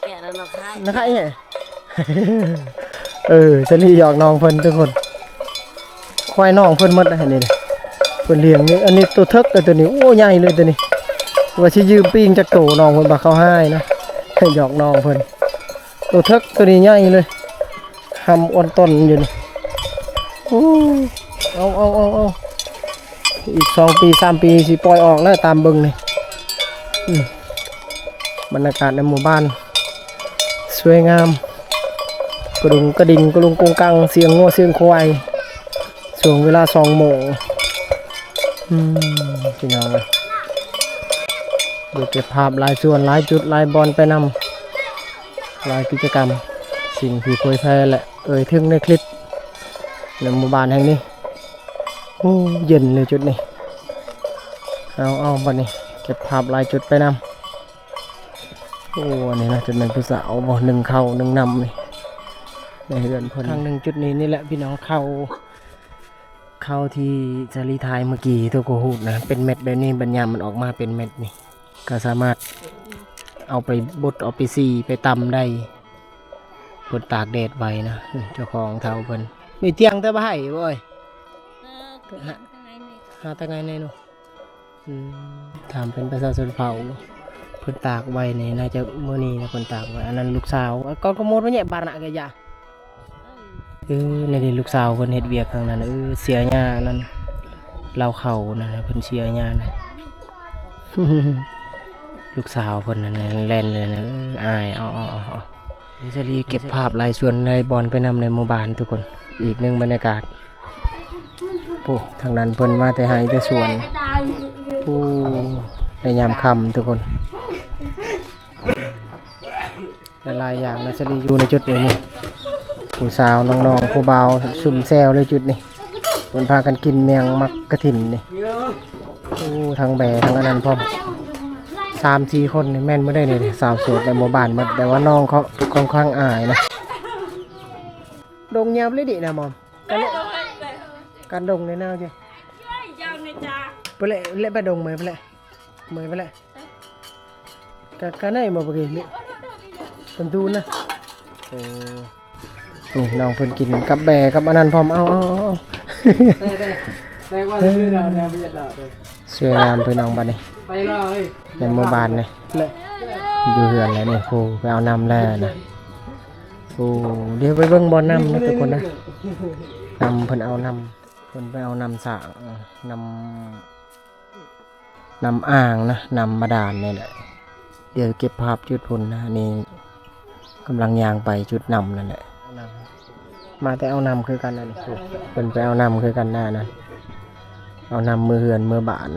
ແກ່ແລ້ວນະໄຂ່ ນະໄຂ່. ເອີ ສາລີຫຍອກນ້ອງເພິ່ນທຸກຄົນ. ຄວາຍນ້ອງເພິ່ນໝົດນະ ອັນນີ້ເດ້ ເພິ່ນລ້ຽງນີ້. ອັນນີ້ໂຕເຖິກ ໂຕນີ້ ໂອ້ ໃຫຍ່ເລີຍໂຕນີ້. ວ່າຊິຢືມປີ້ງຈັກໂຕ, ນ້ອງເພິ່ນວ່າເຂົາຮ້າຍນະ. ຫຍອກນ້ອງເພິ່ນ. ໂຕເຖິກໂຕນີ້ໃຫຍ່ເລີຍ, ຮຳອ້ວນຕົນຢູ່ນີ້. ໂອ້ ເອົາໆໆໆ ອີກສອງປີສາມປີຊິປ່ອຍອອກແລ້ວຕາມເບິ່ງນີ້. ອືມ ບັນຍາກາດໃນໝູ່ບ້ານສວຍງາມ, ກະດຸງກະດິ່ງ ກະລຸງກຸງກັງ, ສຽງງົວສຽງຄວາຍ ຊ່ວງເວລາສອງໂມງ. ອືມ ພີ່ນ້ອງເອີຍ ໄດ້ເກັບພາບຫຼາຍສ່ວນ ຫຼາຍຈຸດ ຫຼາຍບ່ອນໄປນຳ, ຫຼາຍກິດຈະກຳ ສິ່ງທີ່ເຜີຍແຜ່ ແລະ ເອີ່ຍເຖິງໃນຄລິບໃນໝູ່ບ້ານແຫ່ງນີ້. ໂອ້ ເຢັນເລີຍຈຸດນີ້. ເອົາໆ ບັດນີ້ເກັບພາບຫຼາຍຈຸດໄປນຳ. ໂອ້ ອັນນີ້ໜ້າຈະແມ່ນຜູ້ສາວບໍ່ ໜຶ້ງເຂົ້າໜຶ້ງນ້ຳນີ້ ໃນເຮືອນເພິ່ນ. ທາງໜຶ່ງຈຸດນີ້ນີ້ແຫຼະພີ່ນ້ອງ, ເຂົ້າ ເຂົ້າທີ່ສາລີຖ່າຍເມື່ອກີ້ ທຸກຄົນຮູ້ນະ ເປັນເມັດແບບນີ້, ບັດຍາມມັນອອກມາເປັນເມັດນີ້ ກໍສາມາດເອົາໄປບົດ ເອົາໄປສີ່ ໄປຕຳໄດ້. ເພິ່ນຕາກແດດໄວ້ນະ ເຈົ້າຂອງເຖົ້າເພິ່ນ. ມີຕຽງແຕ່ບໍ່ໃຫ້ບໍ່ເອີຍ ຫາ ຫາແຕ່ໄງແນ່ເນາະ. ອືມ ຖາມເປັນປະຊາຊົນເຜົ່າ ເພິ່ນຕາກໄວ້ນີ້ ໜ້າຈະມື້ນີ້ນະ ເພິ່ນຕາກໄວ້. ອັນນັ້ນລູກສາວ ກໍ ກໍໝົດວ່າແຍະບານະກະຢາ. ເອີ ໃນນີ້ລູກສາວເພິ່ນເຮັດວຽກທາງນັ້ນ. ເອີ ເສຍຫຍ້ານັ້ນ ເລົ້າເຂົ້ານັ້ນ ເພິ່ນເສຍຫຍ້ານັ້ນ. ລູກສາວເພິ່ນນັ້ນແລ່ນເລີຍນະ. ເອີ ອາຍ ເອົາໆໆ ສາລີເກັບພາບຫຼາຍສ່ວນຫຼາຍບ່ອນໄປນຳໃນໝູ່ບ້ານທຸກຄົນ. ອີກໜຶ່ງບັນຍາກາດ. ໂອ້ ທາງນັ້ນເພິ່ນມາແຕ່ໄຮ່ແຕ່ສວນ. ໂອ້ ໃນຍາມຄ່ຳທຸກຄົນ ຫຼາຍໆຢ່າງນະ. ສາລີຢູ່ໃນຈຸດນີ້ນີ້ ຜູ້ສາວ ນ້ອງໆ ຜູ້ບ່າວ ຊຸມແຊວເລີຍຈຸດນີ້. ເພິ່ນພາກັນກິນແມງໝາກກະຖິນນີ້. ໂອ້ ທັງແບທັງອັນນັ້ນພ້ອມ. ສາມສີ່ຄົນນີ້ແມ່ນບໍ່ໄດ້ນີ້ ສາວໂສດໃນໝູ່ບ້ານໝົດ, ແຕ່ວ່ານ້ອງເຂົາຄ່ອນຂ້າງອາຍນະ. ດົງຍາວເລີຍເດະນະໝອມ. ກັນ ກັນດົງໃນນາວເຈົ້າ. ເປີເລ ເລໄປດົງເມີຍເປີເລ ເມີຍເປີເລ. ກະ ກະໄດ້ບໍ່ປະກີ້ນີ້ ເປັນຕູນນະ. ໂອ້ ນີ້ນ້ອງເພິ່ນກິນກັບແບກັບອັນນັ້ນພ້ອມ. ເອົາ ເອົາ ເອົາ ໄດ້ ໄດ້ ໄດ້ວ່າເລື່ອຍແລ້ວ ແນວເວຍດແລ້ວ. ສວຍງາມພີ່ນ້ອງບັດນີ້ ໄປລາວເອີຍ ໃນໝູ່ບ້ານນີ້ ແລະ ຢູ່ເຮືອນແລ້ວນີ້. ໂອ້ ໄປເອົານ້ຳແລ້ວນະ. ໂອ້ ດຽວໄປເບິ່ງບ່ອນນ້ຳນະທຸກຄົນນະ. ນ້ຳ ເພິ່ນເອົານ້ຳ ເພິ່ນໄປເອົານ້ຳສາງ ນ້ຳ ນ້ຳອ່າງນະ ນ້ຳບາດານນີ້ແຫຼະ. ດຽວເກັບພາບຈຸດພຸ້ນນະ. ນີ້ກຳລັງຍ່າງໄປຈຸດນ້ຳນັ້ນແຫຼະ. ມາແຕ່ເອົານ້ຳຄືກັນ ອັນນີ້ ເພິ່ນໄປເອົານ້ຳຄືກັນນະ. ນັ້ນ ເອົານ້ຳເມືອເຮືອນເມືອບ້ານ.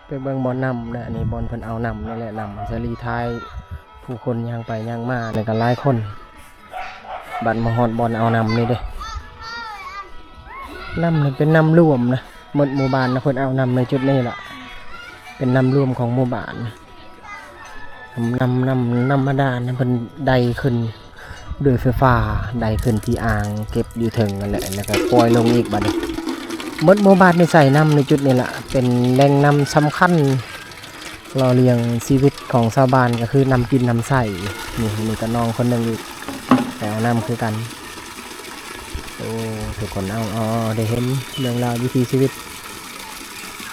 ໄປເບິ່ງບ່ອນນ້ຳນະ. ອັນນີ້ບ່ອນເພິ່ນເອົານ້ຳນີ້ແຫຼະ. ນ້ຳສາລີຖ່າຍ ຜູ້ຄົນຍ່າງໄປຍ່າງມານີ້ກໍຫຼາຍຄົນ. ບັດມາຮອດບ່ອນເອົານ້ຳນີ້ເດ້. ນ້ຳນີ້ເປັນນ້ຳລວມນະ ໝົດໝູ່ບ້ານນະ. ເພິ່ນເອົານ້ຳໃນຈຸດນີ້ລະ ເປັນນ້ຳລວມຂອງໝູ່ບ້ານ. ນ້ຳ ນ້ຳ ນ້ຳ ນ້ຳບາດານນະ ເພິ່ນໄດ້ຂຶ້ນດ້ວຍໄຟຟ້າ ໄດ້ຂຶ້ນທີ່ອ່າງເກັບຢູ່ເທິງນັ້ນແຫຼະ ແລ້ວກໍປ່ອຍລົງອີກ. ບັດນີ້ໝົດໝູ່ບ້ານນີ້ໃຊ້ນ້ຳໃນຈຸດນີ້ລະ ເປັນແຫຼ່ງນ້ຳສຳຄັນ ຫຼໍ່ລ້ຽງຊີວິດຂອງຊາວບ້ານກໍຄືນ້ຳກິນນ້ຳໃຊ້. ນີ້ ນີ້ກໍນ້ອງຄົນໜຶ່ງອີກ ໄປເອົານ້ຳຄືກັນ. ໂອ້ ທຸກຄົນ ເອົາ ເອົາ ເອົາ ໄດ້ເຫັນເລື່ອງລາວວິຖີຊີວິດ.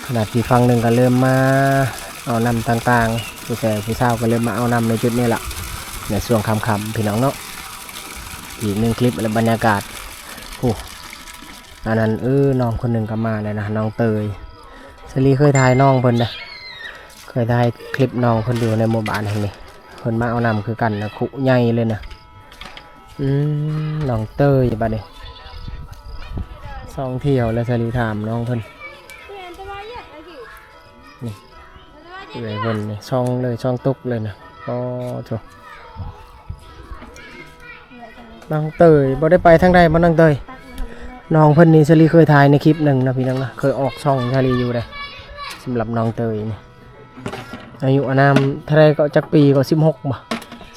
ຂະໜາດທີ່ຝັ່ງໜຶ່ງກໍເລີ່ມມາເອົານ້ຳຕ່າງໆ ຜູ້ແຕ່ຜູ້ສາວກໍເລີ່ມມາເອົານ້ຳໃນຈຸດນີ້ລະ ໃນຊ່ວງຄ່ຳໆ ພີ່ນ້ອງເນາະ. ອີກໜຶ່ງຄລິບ ແລະ ບັນຍາກາດ. ໂອ້ ອັນນັ້ນ ເອີ ນ້ອງຄົນໜຶ່ງກໍມາແລ້ວນະ ນ້ອງເຕີຍ. ສາລີເຄີຍຖ່າຍນ້ອງເພິ່ນນະ ເຄີຍຖ່າຍຄລິບນ້ອງເພິ່ນຢູ່ໃນໝູ່ບ້ານແຫ່ງນີ້. ເພິ່ນມາເອົານ້ຳຄືກັນນະ ຄຸໃຫຍ່ເລີຍນະ. ອືມ ນ້ອງເຕີຍ ບາດນີ້ສອງທ່ຽວແລ້ວ ສາລີຖາມນ້ອງເພິ່ນ ນີ້ ເອື້ອຍເພິ່ນນີ້ ຊ່ອງເລີຍ ຊ່ອງຕົກເລີຍນະ. ໂອ້ໂທ້ ນ້ອງເຕີຍ ບໍ່ໄດ້ໄປທາງໃດບໍ່ ນ້ອງເຕີຍ? ນ້ອງເພິ່ນນີ້ ສາລີເຄີຍຖ່າຍໃນຄລິບໜຶ່ງນະ ພີ່ນ້ອງນະ ເຄີຍອອກຊ່ອງສາລີຢູ່ເດ້ ສຳລັບນ້ອງເຕີຍນີ້. ອາຍຸອານາມເທົ່າໃດກໍ ຈັກປີກໍ ສິບຫົກບໍ່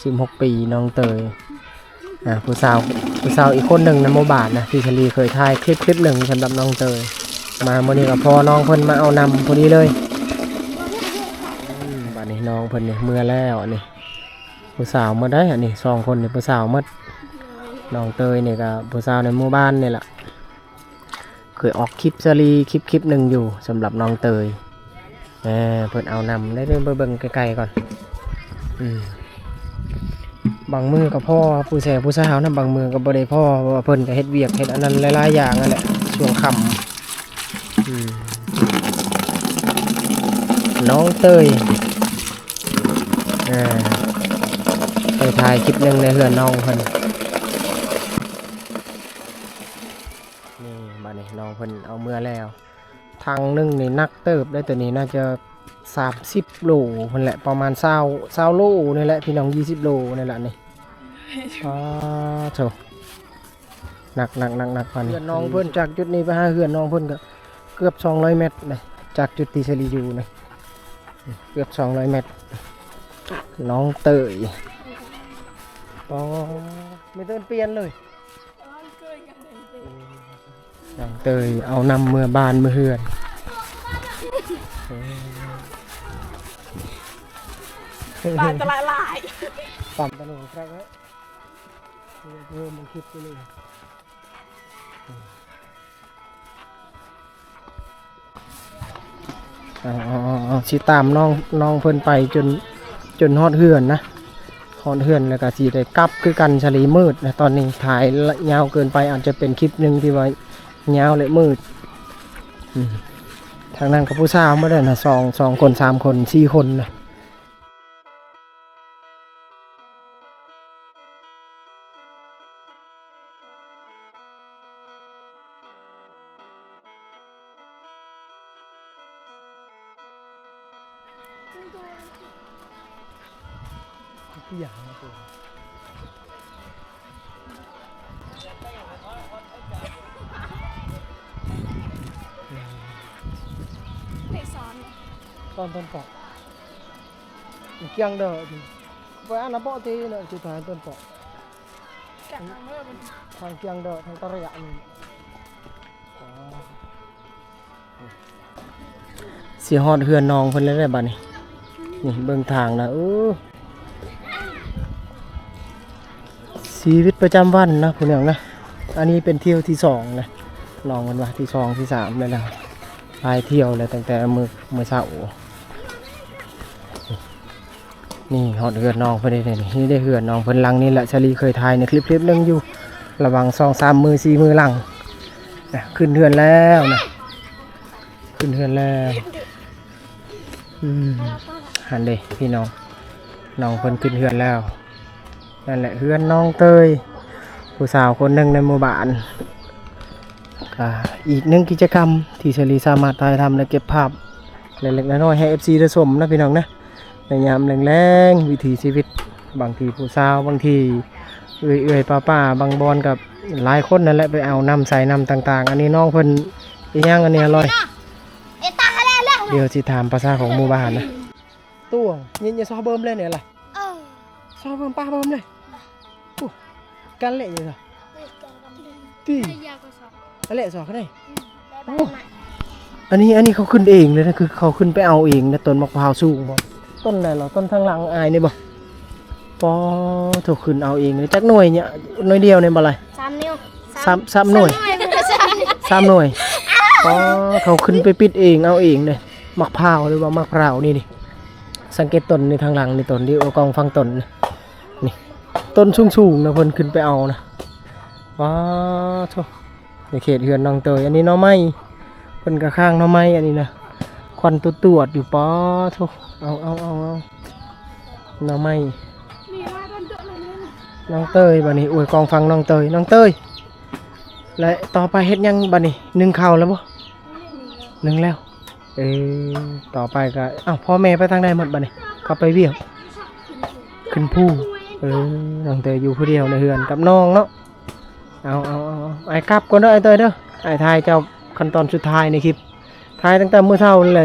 ສິບຫົກປີ ນ້ອງເຕີຍ. ອ່າ ຜູ້ສາວ ຜູ້ສາວອີກຄົນໜຶ່ງໃນໝູ່ບ້ານນະ ທີ່ສາລີເຄີຍຖ່າຍຄລິບ ຄລິບໜຶ່ງສຳລັບນ້ອງເຕີຍ. ມາມື້ນີ້ກໍພໍນ້ອງເພິ່ນມາເອົານຳພໍດີເລີຍ. ອືມ ບາດນີ້ນ້ອງເພິ່ນນີ້ເມືອແລ້ວ ອັນນີ້ຜູ້ສາວໝົດໄດ໋ ອັນນີ້ສອງຄົນນີ້ຜູ້ສາວໝົດ. ນ້ອງເຕີຍນີ້ກໍຜູ້ສາວໃນໝູ່ບ້ານນີ້ລະ. ເຄີຍອອກຄລິບສາລີ ຄລິບ ຄລິບໜຶ່ງຢູ່ ສຳລັບນ້ອງເຕີຍ. ເອີ ເພິ່ນເອົານຳໄດ້ ໄປເບິ່ງໃກ້ໆກ່ອນ. ອືມ ບາງມື້ກໍພໍຜູ້ແຊຜູ້ສາວນະ ບາງມື້ກໍບໍ່ໄດ້ພໍ ເພາະວ່າເພິ່ນກໍເຮັດວຽກເຮັດອັນນັ້ນຫຼາຍໆຢ່າງຫັ້ນແຫຼະ ຊ່ວງຄ່ຳ. ອືມ ນ້ອງເຕີຍ ເອີ ໄປຖ່າຍຄລິບໜຶ່ງໃນເຮືອນນ້ອງເພິ່ນ. ນີ້ ບາດນີ້ນ້ອງເພິ່ນເອົາເມືອແລ້ວ. ຖັງໜຶ່ງນີ້ໜັກເຕີບເດ້ ໂຕນີ້ໜ້າຈະສາມສິບໂລພຸ້ນແຫຼະ ປະມານຊາວ ຊາວໂລນີ້ແຫຼະ ພີ່ນ້ອງ ຊາວໂລນີ້ແຫຼະນີ້. ອ້າໂທ້ ໜັກໆໆໆ ບາດນີ້. ເຮືອນນ້ອງເພິ່ນ ຈາກຈຸດນີ້ໄປຫາເຮືອນນ້ອງເພິ່ນກໍເກືອບສອງຮ້ອຍແມັດເດ້ ຈາກຈຸດທີ່ສາລີຢູ່ນະ ເກືອບສອງຮ້ອຍແມັດ. ນ້ອງເຕີຍ ປອ ມີແຕ່ປ່ຽນເລີຍ. ນາງເຕີຍເອົານຳເມືອບ້ານເມືອເຮືອນ. ປາຕະຫຼາຍຫຼາຍ ປ້ຳຕະໂນຄັກແລ້ວ ເອີ ມັນຄິດໄປເລີຍ. ເອົາໆໆ ຊິຕາມນ້ອງ ນ້ອງເພິ່ນໄປຈົນ ຈົນຮອດເຮືອນນະ ຮອດເຮືອນແລ້ວກໍຊິໄດ້ກັບຄືກັນ. ສາລີມືດນະ ຕອນນີ້ຖ່າຍຍາວເກີນໄປ ອາດຈະເປັນຄລິບໜຶ່ງທີ່ວ່າຍາວ ແລະ ມືດ. ອືມ ທາງນັ້ນກໍຜູ້ສາວໝົດແລ້ວນະ ສອງ ສອງຄົນ ສາມຄົນ ສີ່ຄົນນະ. ເຕະສອນ ຕອນຕົ້ນເກາະ ກຽງເດີ ໄປອັນນະເບາະຕີເນາະ ສຸດທ້າຍຕົ້ນເກາະ. ທາງກຽງເດີ ທາງຕະເຣຍນີ້ ຊິຮອດເຮືອນນ້ອງເພິ່ນແລ້ວເດ້ບາດນີ້. ນີ້ເບິ່ງທາງນະ ເອີ ຊີວິດປະຈຳວັນນະ ພີ່ນ້ອງນະ. ອັນນີ້ເປັນທ່ຽວທີສອງນະ ນ້ອງເພິ່ນວ່າທີສອງທີສາມແລ້ວ ຫຼາຍທ່ຽວແລ້ວ ຕັ້ງແຕ່ມື້ ມື້ເຊົ້າ. ນີ້ຮອດເຮືອນນ້ອງເພິ່ນເດ້ນີ້ ນີ້ເດ້ເຮືອນນ້ອງເພິ່ນຫຼັງນີ້ແຫຼະ ສາລີເຄີຍຖ່າຍໃນຄລິບ ຄລິບໜຶ່ງຢູ່ ລະຫວ່າງສອງສາມມື້ ສີ່ມື້ຫຼັງນະ. ຂຶ້ນເຮືອນແລ້ວນະ ຂຶ້ນເຮືອນແລ້ວ. ອືມ ຫັ້ນເດ້ພີ່ນ້ອງ ນ້ອງເພິ່ນຂຶ້ນເຮືອນແລ້ວ. ນັ້ນແຫຼະເຮືອນນ້ອງເຕີຍ ຜູ້ສາວຄົນໜຶ່ງໃນໝູ່ບ້ານ. ກະອີກໜຶ່ງກິດຈະກຳທີ່ສາລີສາມາດຖ່າຍທຳ ແລະ ເກັບພາບເລັກໆນ້ອຍໆໃຫ້ເອັຟຊີໄດ້ຊົມນະພີ່ນ້ອງນະ ໃນຍາມແລງໆ ວິຖີຊີວິດ. ບາງທີຜູ້ສາວ ບາງທີເອື້ອຍໆປ້າໆ ບາງບ່ອນກໍຫຼາຍຄົນນັ້ນແຫຼະ ໄປເອົານ້ຳໃສ່ນ້ຳຕ່າງໆ. ອັນນີ້ນ້ອງເພິ່ນ ອີຫຍັງອັນນີ້ອະລອຍ? ດຽວຊິຖາມພາສາຂອງໝູ່ບ້ານນະ. ຕົວ ເຍ ເຍຊອບເບິ່ມເລີຍນີ້ລະ. ເອີ ຊອບເບິ່ມ ປ້າເບິ່ມເລີຍ. ໂອ້ ກັນເລະຢູ່ຊະ ຕິ ອະເລະຊອກໄດ້. ໂອ້ ອັນນີ້ ອັນນີ້ເຂົາຂຶ້ນເອງເລີຍນະ ຄືເຂົາຂຶ້ນໄປເອົາເອງນະ. ຕົ້ນໝາກພ້າວສູງບໍ່? ຕົ້ນໃດລະ? ຕົ້ນທາງຫຼັງອ້າຍນີ້ບໍ່? ປອ ໂທ້ ຂຶ້ນເອົາເອງເລີຍ. ຈັກໜ່ວຍນີ້? ໜ່ວຍດຽວນີ້ບໍ່ລະ? ສາມໜ່ວຍ ສາມ ສາມໜ່ວຍ ສາມໜ່ວຍ ສາມໜ່ວຍ. ອໍ ເຂົາຂຶ້ນໄປປິດເອງ ເອົາເອງເດ້ ໝາກພ້າວ ຫຼືວ່າໝາກພ້າວນີ້ນີ້. ສັງເກດຕົ້ນນີ້ ທາງຫຼັງນີ້ ຕົ້ນທີ່ເອົາກ້ອງຟັງຕົ້ນນີ້ ນີ້ ຕົ້ນສູງໆນະ ເພິ່ນຂຶ້ນໄປເອົານະ. ປາໂທ້ ໃນເຂດເຮືອນນ້ອງເຕີຍ. ອັນນີ້ໜໍ່ໄມ້ ເພິ່ນກະຄ້າງໜໍ່ໄມ້ ອັນນີ້ນະ ຄວັນຕວດໆຢູ່. ປາໂທ້ ເອົາໆໆໆ ໜໍ່ໄມ້. ນ້ອງເຕີຍ ບາດນີ້ ໂອ້ຍ ກອງຟັງນ້ອງເຕີຍ ນ້ອງເຕີຍ ແລະ ຕໍ່ໄປເຮັດຫຍັງບາດນີ້? ໜຶ້ງເຂົ້າແລ້ວບໍ່? ໜຶ້ງແລ້ວ. ເອີ ຕໍ່ໄປກໍ ອ້າວ ພໍ່ແມ່ໄປທາງໃດໝົດບາດນີ້? ເຂົາໄປວຽກ ຂຶ້ນພູ. ເອີ ນ້ອງເຕີຍຢູ່ຜູ້ດຽວໃນເຮືອນກັບນ້ອງເນາະ. ເອົາ ເອົາ ເອົາ ເອົາ ອ້າຍກັບກ່ອນເດີ ອ້າຍເຕີຍເດີ ອ້າຍຖ່າຍເຈົ້າຂັ້ນຕອນສຸດທ້າຍໃນຄລິບ ຖ່າຍຕັ້ງແຕ່ມື້ເຊົ້ານັ້ນແຫຼະ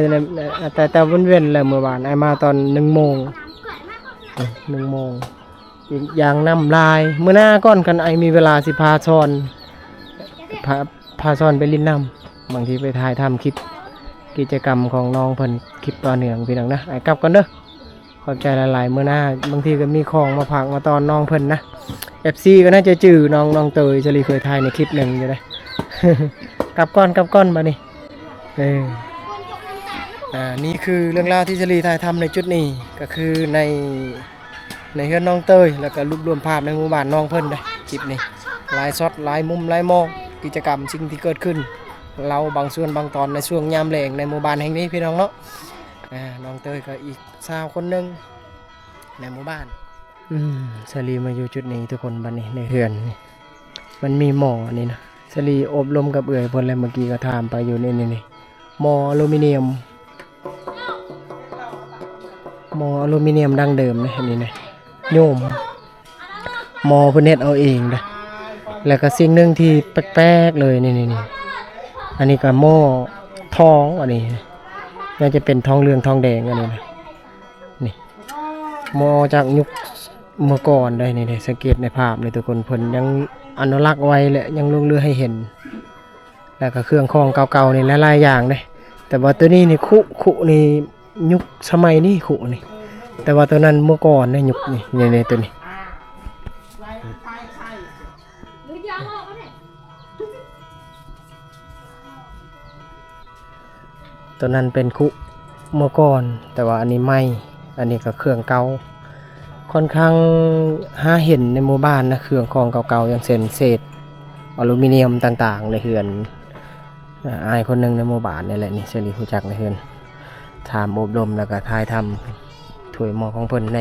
ແຕ່ ແຕ່ເວັ້ນໆແຫຼະ ມື້ວານອ້າຍມາຕອນໜຶ່ງໂມງ ເອີ ໜຶ່ງໂມງ ອີກຢ່າງນ້ຳຫຼາຍ. ມື້ໜ້າກ່ອນ ຄັນອ້າຍມີເວລາຊິພາຊ່ອນ ພາ ພາຊ່ອນໄປຫຼິ້ນນ້ຳ ບາງທີໄປຖ່າຍທຳຄລິບກິດຈະກຳຂອງນ້ອງເພິ່ນ ຄລິບຕໍ່ເນື່ອງ ພີ່ນ້ອງນະ. ອ້າຍກັບກ່ອນເດີ. ຂອບໃຈຫຼາຍໆ ມື້ໜ້າບາງທີກໍມີຂອງມາຝາກມາຕ້ອນນ້ອງເພິ່ນນະ. ເອັຟຊີກໍໜ້າຈະຈື່ນ້ອງ ນ້ອງເຕີຍ ສາລີເຄີຍຖ່າຍໃນຄລິບໜຶ່ງຢູ່ເດ້. ກັບກ່ອນ ກັບກ່ອນບາດນີ້. ເອີ ອ່າ ນີ້ຄືເລື່ອງລາວທີ່ສາລີຖ່າຍທຳໃນຈຸດນີ້ ກໍຄືໃນ ໃນເຮືອນນ້ອງເຕີຍ ແລ້ວກໍລວບລວມພາບໃນໝູ່ບ້ານນ້ອງເພິ່ນເດ້. ຄລິບນີ້ຫຼາຍຊັອດ ຫຼາຍມຸມ ຫຼາຍມອງ ກິດຈະກຳ ສິ່ງທີ່ເກີດຂຶ້ນ ເລົ່າບາງສ່ວນບາງຕອນໃນຊ່ວງຍາມແລງໃນໝູ່ບ້ານແຫ່ງນີ້ ພີ່ນ້ອງເນາະ. ອ່າ ນ້ອງເຕີຍກໍອີກ ຊາວຄົນໜຶ່ງໃນໝູ່ບ້ານ. ອືມ ສາລີມາຢູ່ຈຸດນີ້ທຸກຄົນ ບັດນີ້ໃນເຮືອນນີ້ ມັນມີໝໍ້ອັນນີ້ນະ. ສາລີອົບລົມກັບເອື້ອຍເພິ່ນແລ້ວ ເມື່ອກີ້ກໍຖາມໄປຢູ່ນີ້ ນີ້ ນີ້ ໝໍ້ອາລູມີນຽມ ໝໍ້ອາລູມີນຽມດັ້ງເດີມນະ ອັນນີ້ນະ ໂຍມ. ໝໍ້ເພິ່ນເຮັດເອົາເອງເດ້. ແລ້ວກໍສິ່ງໜຶ່ງທີ່ແປກໆເລີຍ ນີ້ໆໆ ອັນນີ້ກໍໝໍ້ທອງ ອັນນີ້ໜ້າຈະເປັນທອງເຫຼືອງທອງແດງ ອັນນີ້ນະ ນີ້ ໝໍ້ຈາກຍຸກເມື່ອກ່ອນເດ້. ນີ້ເດ້ ສັງເກດໃນພາບນີ້ທຸກຄົນ ເພິ່ນຍັງອະນຸລັກໄວ້ ແລະ ຍັງຫຼົງເຫຼືອໃຫ້ເຫັນ. ແລ້ວກໍເຄື່ອງຂອງເກົ່າໆນີ້ຫຼາຍໆຢ່າງເດ້. ແຕ່ວ່າໂຕນີ້ນີ້ຄຸ ຄຸນີ້ຍຸກສະໄໝນີ້ຄຸນີ້ ແຕ່ວ່າໂຕນັ້ນເມື່ອກ່ອນໃນຍຸກນີ້ ນີ້ໆ ໂຕນີ້. ໂຕນັ້ນເປັນຄຸເມື່ອກ່ອນ ແຕ່ວ່າອັນນີ້ໃໝ່. ອັນນີ້ກໍເຄື່ອງເກົ່າ ຂ້ອນຂ້າງຫາເຫັນໃນໝູ່ບ້ານນະ ເຄື່ອງຂອງເກົ່າໆ ຢ່າງເຊັ່ນເສດອາລູມີນຽມຕ່າງໆ ໃນເຮືອນ. ອາ ອ້າຍຄົນໜຶ່ງໃນໝູ່ບ້ານນີ້ແຫຼະ ນີ້ ສາລີຮູ້ຈັກໃນເຮືອນ ຖາມອົບລົມ ແລ້ວກໍຖ່າຍທຳຖ້ວຍໝໍ້ຂອງເພິ່ນໃນ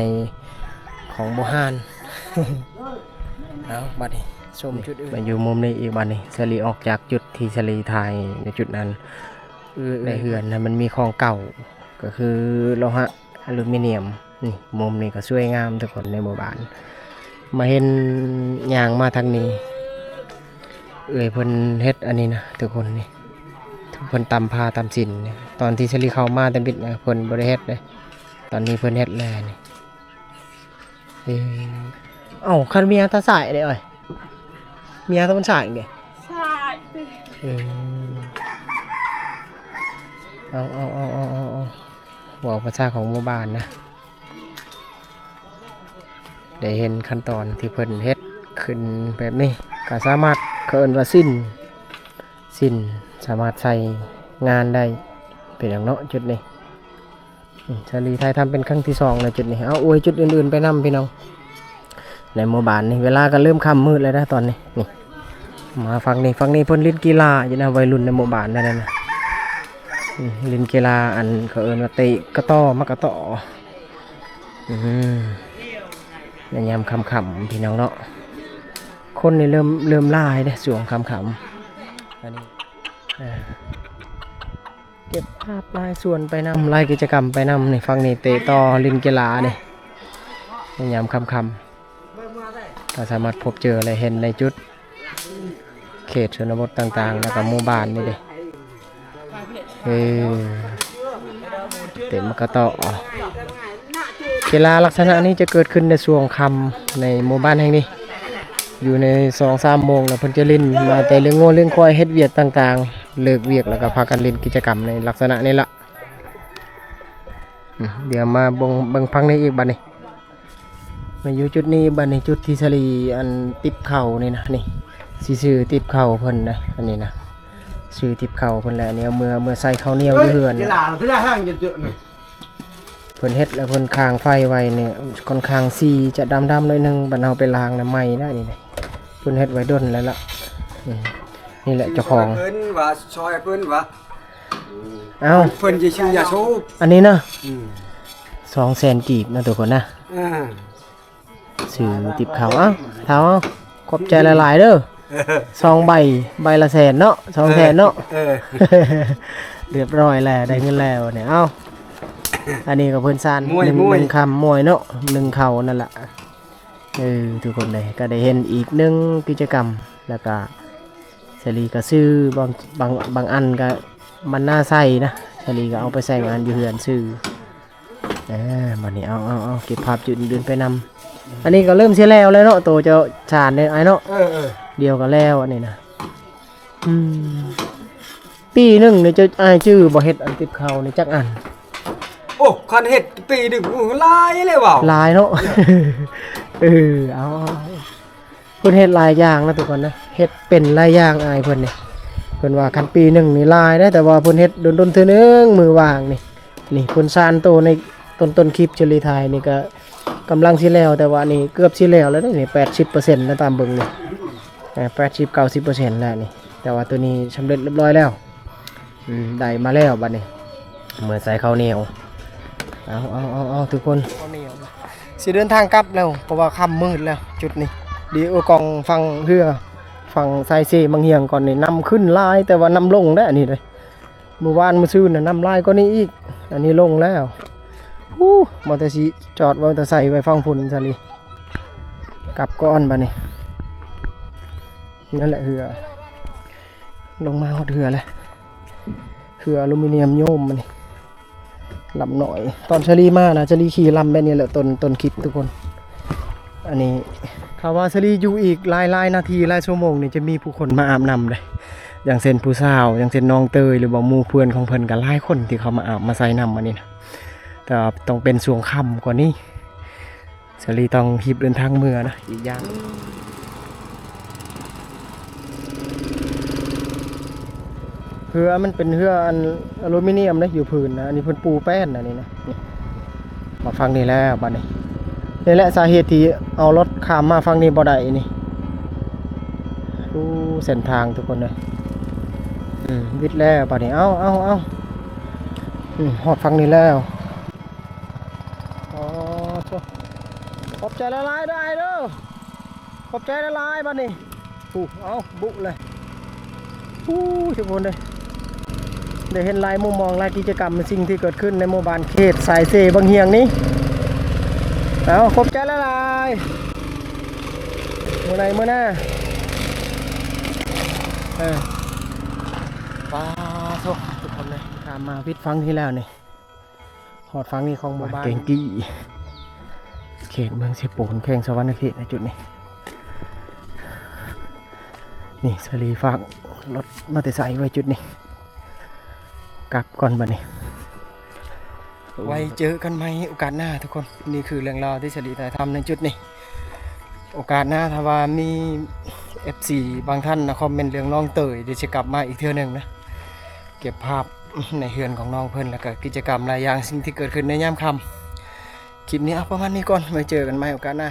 ຂອງບູຮານ. ເອົາ ບັດນີ້ຊົມຈຸດອື່ນ ມາຢູ່ມຸມນີ້ອີກ. ບັດນີ້ສາລີອອກຈາກຈຸດທີ່ສາລີຖ່າຍໃນຈຸດນັ້ນ ໃນເຮືອນນະ ມັນມີຂອງເກົ່າ ກໍຄືໂລຫະ ອາລູມີນຽມ. ນີ້ ມຸມນີ້ກໍສວຍງາມທຸກຄົນໃນໝູ່ບ້ານ. ມາເຫັນຍ່າງມາທາງນີ້ ເອື້ອຍເພິ່ນເຮັດອັນນີ້ນະທຸກຄົນ ນີ້ ເພິ່ນຕຳຜ້າຕຳສິນ. ຕອນທີ່ສາລີເຂົ້າມາແຕ່ບິດນະ ເພິ່ນບໍ່ໄດ້ເຮັດເດ້. ຕອນນີ້ເພິ່ນເຮັດແລ້ວນີ້. ເອີ ເອົ້າ ຄັນເມຍຕາສາຍເດ້ ເມຍຕາບັນສາຍເດ້. ສາຍ ເອີ ເອົາ ເອົາ ເອົາ ເອົາ ເອົາ ເວົ້າພາສາຂອງໝູ່ບ້ານນະ. ໄດ້ເຫັນຂັ້ນຕອນທີ່ເພິ່ນເຮັດຂຶ້ນແບບນີ້ ກໍສາມາດ ເຂົາເອີ້ນວ່າສິ້ນ ສິ້ນ ສາມາດໃຊ້ງານໄດ້. ເປັນຫຍັງເນາະ ຈຸດນີ້ ອືມ ສາລີຖ່າຍທຳເປັນຄັ້ງທີສອງແລ້ວຈຸດນີ້. ເອົາ ອວຍຈຸດອື່ນໆໄປນຳ ພີ່ນ້ອງ. ໃນໝູ່ບ້ານນີ້ ເວລາກໍເລີ່ມຄ່ຳມືດແລ້ວນະຕອນນີ້. ນີ້ ມາຝັ່ງນີ້ ຝັ່ງນີ້ເພິ່ນຫຼິ້ນກິລາຢູ່ນະ ໄວລຸ້ນໃນໝູ່ບ້ານນັ້ນນະ. ອືມ ຫຼິ້ນກິລາ ອັນ ເຂົາເອີ້ນວ່າເຕະກະຕໍ້ ໝາກກະຕໍ້. ອືມ ໃນຍາມຄ່ຳໆ ພີ່ນ້ອງເນາະ ຄົນນີ້ເລີ່ມ ເລີ່ມຫຼາຍເດ້ ຊ່ວງຄ່ຳໆ. ອັນນີ້ ເອີ ເກັບພາບຫຼາຍສ່ວນໄປນຳ ຫຼາຍກິດຈະກຳໄປນຳ. ນີ້ ຝັ່ງນີ້ເຕະຕໍ່ ຫຼິ້ນກິລານີ້ ໃນຍາມຄ່ຳໆ ກໍສາມາດພົບເຈີ ແລະ ເຫັນໃນຈຸດເຂດຊົນນະບົດຕ່າງໆ ແລ້ວກໍໝູ່ບ້ານນີ້ເດ້. ເອີ ເຕັມກະເຕາະ. ກິລາລັກສະນະນີ້ຈະເກີດຂຶ້ນໃນຊ່ວງຄ່ຳໃນໝູ່ບ້ານແຫ່ງນີ້ ຢູ່ໃນສອງສາມໂມງ ແລ້ວເພິ່ນຈະຫຼິ້ນມາແຕ່ລ້ຽງງົວລ້ຽງຄວາຍ ເຮັດວຽກຕ່າງໆ ເລີກວຽກແລ້ວກໍພາກັນຫຼິ້ນກິດຈະກຳໃນລັກສະນະນີ້ລະ. ອືມ ດຽວມາເບິ່ງ ເບິ່ງຝັ່ງນີ້ອີກບັດນີ້ ມາຢູ່ຈຸດນີ້ບັດນີ້ ຈຸດທີ່ສາລີ ອັນ ຕິບເຂົ້ານີ້ນະ ນີ້ ຊິຊື່ຕິບເຂົ້າເພິ່ນນະ ອັນນີ້ນະ ຊື່ຕິບເຂົ້າເພິ່ນແຫຼະ. ອັນນີ້ເອົາເມືອ ເມືອໃສ່ເຂົ້າໜຽວຢູ່ເຮືອນ. ເພິ່ນເຮັດແລ້ວເພິ່ນຄ້າງໄຟໄວ້ນີ້ ຂ້ອນຂ້າງສີຈະດຳໆໜ້ອຍໜຶ່ງ ບັດເຮົາໄປລ້າງນະໃໝ່ນະ. ນີ້ນະ ເພິ່ນເຮັດໄວ້ດົນແລ້ວລະ. ອືມ ນີ້ແຫຼະເຈົ້າຂອງ ເພິ່ນວ່າຊ່ອຍເພິ່ນວ່າ ເອົ້າ ເພິ່ນຈະຊື້ຢາສູບ ອັນນີ້ນະ. ອືມ ສອງແສນກີບນະທຸກຄົນນະ. ອ່າ ຊື້ຕິບເຂົ້າ. ເອົ້າ ເຖົ້າ ຂອບໃຈຫຼາຍໆເດີ. ສອງໃບ ໃບລະແສນເນາະ ສອງແສນເນາະ. ເອີ ຮຽບຮ້ອຍແລ້ວ ໄດ້ເງິນແລ້ວນີ້. ເອົ້າ ອັນນີ້ກໍເພິ່ນຊານ ໜຶ່ງຄຳ ມວຍເນາະ ໜຶ່ງເຂົ້ານັ້ນລະ. ເອີ ທຸກຄົນເດ້ ກໍໄດ້ເຫັນອີກໜຶ່ງກິດຈະກຳ ແລ້ວກໍສາລີກໍຊື້ບາງ ບາງ ບາງອັນກໍມັນໜ້າໃຊ້ນະ ສາລີກໍເອົາໄປໃຊ້ງານຢູ່ເຮືອນຊື່. ເອີ ບັດນີ້ ເອົາ ເອົາ ເອົາ ເກັບພາບຈຸດອື່ນໄປນຳ. ອັນນີ້ກໍເລີ່ມຊິແລ້ວແລ້ວເນາະ ໂຕເຈົ້າສານນີ້ອ້າຍເນາະ. ເອີ ເອີ ດຽວກໍແລ້ວອັນນີ້ນະ. ອືມ ປີໜຶ່ງນີ້ເຈົ້າ ອ້າຍຈື່ບໍ່ ເຮັດອັນຕິບເຂົ້ານີ້ຈັກອັນ? ໂອ້ ຄັນເຮັດປີໜຶ່ງ ໂອ້ ຫຼາຍເລີຍເວົ້າ ຫຼາຍເນາະ. ເອີ ເອົາ ເອົາ ເພິ່ນເຮັດຫຼາຍຢ່າງນະທຸກຄົນນະ ເຮັດເປັນຫຼາຍຢ່າງອ້າຍເພິ່ນນີ້. ເພິ່ນວ່າຄັນປີໜຶ່ງນີ້ຫຼາຍເດ້ ແຕ່ວ່າເພິ່ນເຮັດດົນໆເທື່ອໜຶ່ງ ມື້ວ່າງນີ້. ນີ້ເພິ່ນຊານໂຕໃນຕົ້ນໆຄລິບເຊີລີຖ່າຍນີ້ກໍກຳລັງຊິແລ້ວ ແຕ່ວ່ານີ້ເກືອບຊິແລ້ວແລ້ວເດ້ນີ້ ແປດສິບເປີເຊັນນະ ຕາມເບິ່ງນີ້ ເອີ ແປດສິບ ເກົ້າສິບເປີເຊັນແລ້ວນີ້. ແຕ່ວ່າໂຕນີ້ສຳເລັດຮຽບຮ້ອຍແລ້ວ. ອືມ ໄດ້ມາແລ້ວບັດນີ້ ເມືອໃສ່ເຂົ້າໜຽວ. ເອົາ ເອົາ ເອົາ ເອົາ ທຸກຄົນ ເຂົ້າໜຽວ. ຊິເດີນທາງກັບແລ້ວ ເພາະວ່າຄ່ຳມືດແລ້ວຈຸດນີ້. ດີໂອ ກອງຝັ່ງເຮືອ ຝັ່ງຊາຍເຊບັງຫຽງກ່ອນນີ້ ນ້ຳຂຶ້ນຫຼາຍ ແຕ່ວ່ານ້ຳລົງເດ້ ອັນນີ້ເດ້. ມື້ວານມື້ຊືນນະ ນ້ຳຫຼາຍກວ່ານີ້ອີກ ອັນນີ້ລົງແລ້ວ. ຫູ ມອເຕີໄຊ ຈອດມອເຕີໄຊໄວ້ຝັ່ງພຸ້ນຊະລີ. ກັບກ່ອນບັດນີ້. ນັ້ນແຫຼະເຮືອ ລົງມາຮອດເຮືອແລ້ວ ເຮືອອາລູມີນຽມໂຍມອັນນີ້ ລຳນ້ອຍ. ຕອນສາລີມານະ ສາລີຂີ່ລຳແບບນີ້ແຫຼະ ຕົ້ນ ຕົ້ນຄລິບທຸກຄົນ. ອັນນີ້ ຖ້າວ່າສາລີຢູ່ອີກຫຼາຍໆນາທີ ຫຼາຍຊົ່ວໂມງນີ້ ຈະມີຜູ້ຄົນມາອາບນ້ຳເດ້ ຢ່າງເຊັ່ນຜູ້ສາວ ຢ່າງເຊັ່ນນ້ອງເຕີຍ ຫຼືວ່າໝູ່ເພື່ອນຂອງເພິ່ນ ກໍຫຼາຍຄົນທີ່ເຂົ້າມາອາບມາໃສ່ນ້ຳອັນນີ້ນະ. ແຕ່ວ່າຕ້ອງເປັນຊ່ວງຄ່ຳກວ່ານີ້ ສາລີຕ້ອງຮີບເດີນທາງເມືອນະ. ອີກຢ່າງ ເຮືອມັນເປັນເຮືອອັນອາລູມີນຽມເດ້ ຢູ່ພື້ນນະ ອັນນີ້ເພິ່ນປູແປ້ນ ອັນນີ້ນະ. ນີ້ ມາຝັ່ງນີ້ແລ້ວບັດນີ້. ນີ້ແຫຼະສາເຫດທີ່ເອົາລົດຂ້າມມາຝັ່ງນີ້ບໍ່ໄດ້ນີ້. ໂອ້ ເສັ້ນທາງທຸກຄົນເອີຍ. ອືມ ວິດແລ້ວບັດນີ້. ເອົາ ເອົາ ເອົາ ອືມ ຮອດຝັ່ງນີ້ແລ້ວ. ອໍ ໂທ້ ຂອບໃຈຫຼາຍໆເດີອ້າຍເດີ ຂອບໃຈຫຼາຍໆບັດນີ້. ໂອ້ ເອົາບຸເລີຍ. ໂອ້ ທຸກຄົນເດີ ໄດ້ເຫັນຫຼາຍມຸມມອງ ຫຼາຍກິດຈະກຳ ສິ່ງທີ່ເກີດຂຶ້ນໃນໝູ່ບ້ານເຂດສາຍເຊບັງຫຽງນີ້. ເອົາ ຂອບໃຈຫຼາຍໆ ມື້ໃດມື້ໜ້າ. ເອີ ປາໂທ້ ທຸກຄົນເດີ ຂ້າມມາວິດຝັ່ງທີ່ແລ້ວນີ້. ຮອດຝັ່ງນີ້ຂອງໝູ່ບ້ານ ບ້ານແກງກີ້ ເຂດເມືອງເຊໂປນ ແຂວງສະຫວັນນະເຂດ ໃນຈຸດນີ້. ນີ້ສາລີຝາກລົດມາແຕ່ໃສໄວ້ຈຸດນີ້. ກັບກ່ອນບັດນີ້ ໄວ້ເຈີກັນໃໝ່ໂອກາດໜ້າທຸກຄົນ. ນີ້ຄືເລື່ອງລາວທີ່ສາລີຖ່າຍທຳໃນຈຸດນີ້. ໂອກາດໜ້າ ຖ້າວ່າມີເອັຟຊີບາງທ່ານນະ ຄອມເມັນເລື່ອງນ້ອງເຕີຍ ດຽວຊິກັບມາອີກເທື່ອໜຶ່ງນະ ເກັບພາບໃນເຮືອນຂອງນ້ອງເພິ່ນ ແລ້ວກະກິດຈະກຳຫຼາຍຢ່າງ ສິ່ງທີ່ເກີດຂຶ້ນໃນຍາມຄ່ຳ. ຄລິບນີ້ເອົາປະມານນີ້ກ່ອນ ໄວ້ເຈີກັນໃໝ່ໂອກາດໜ້າ.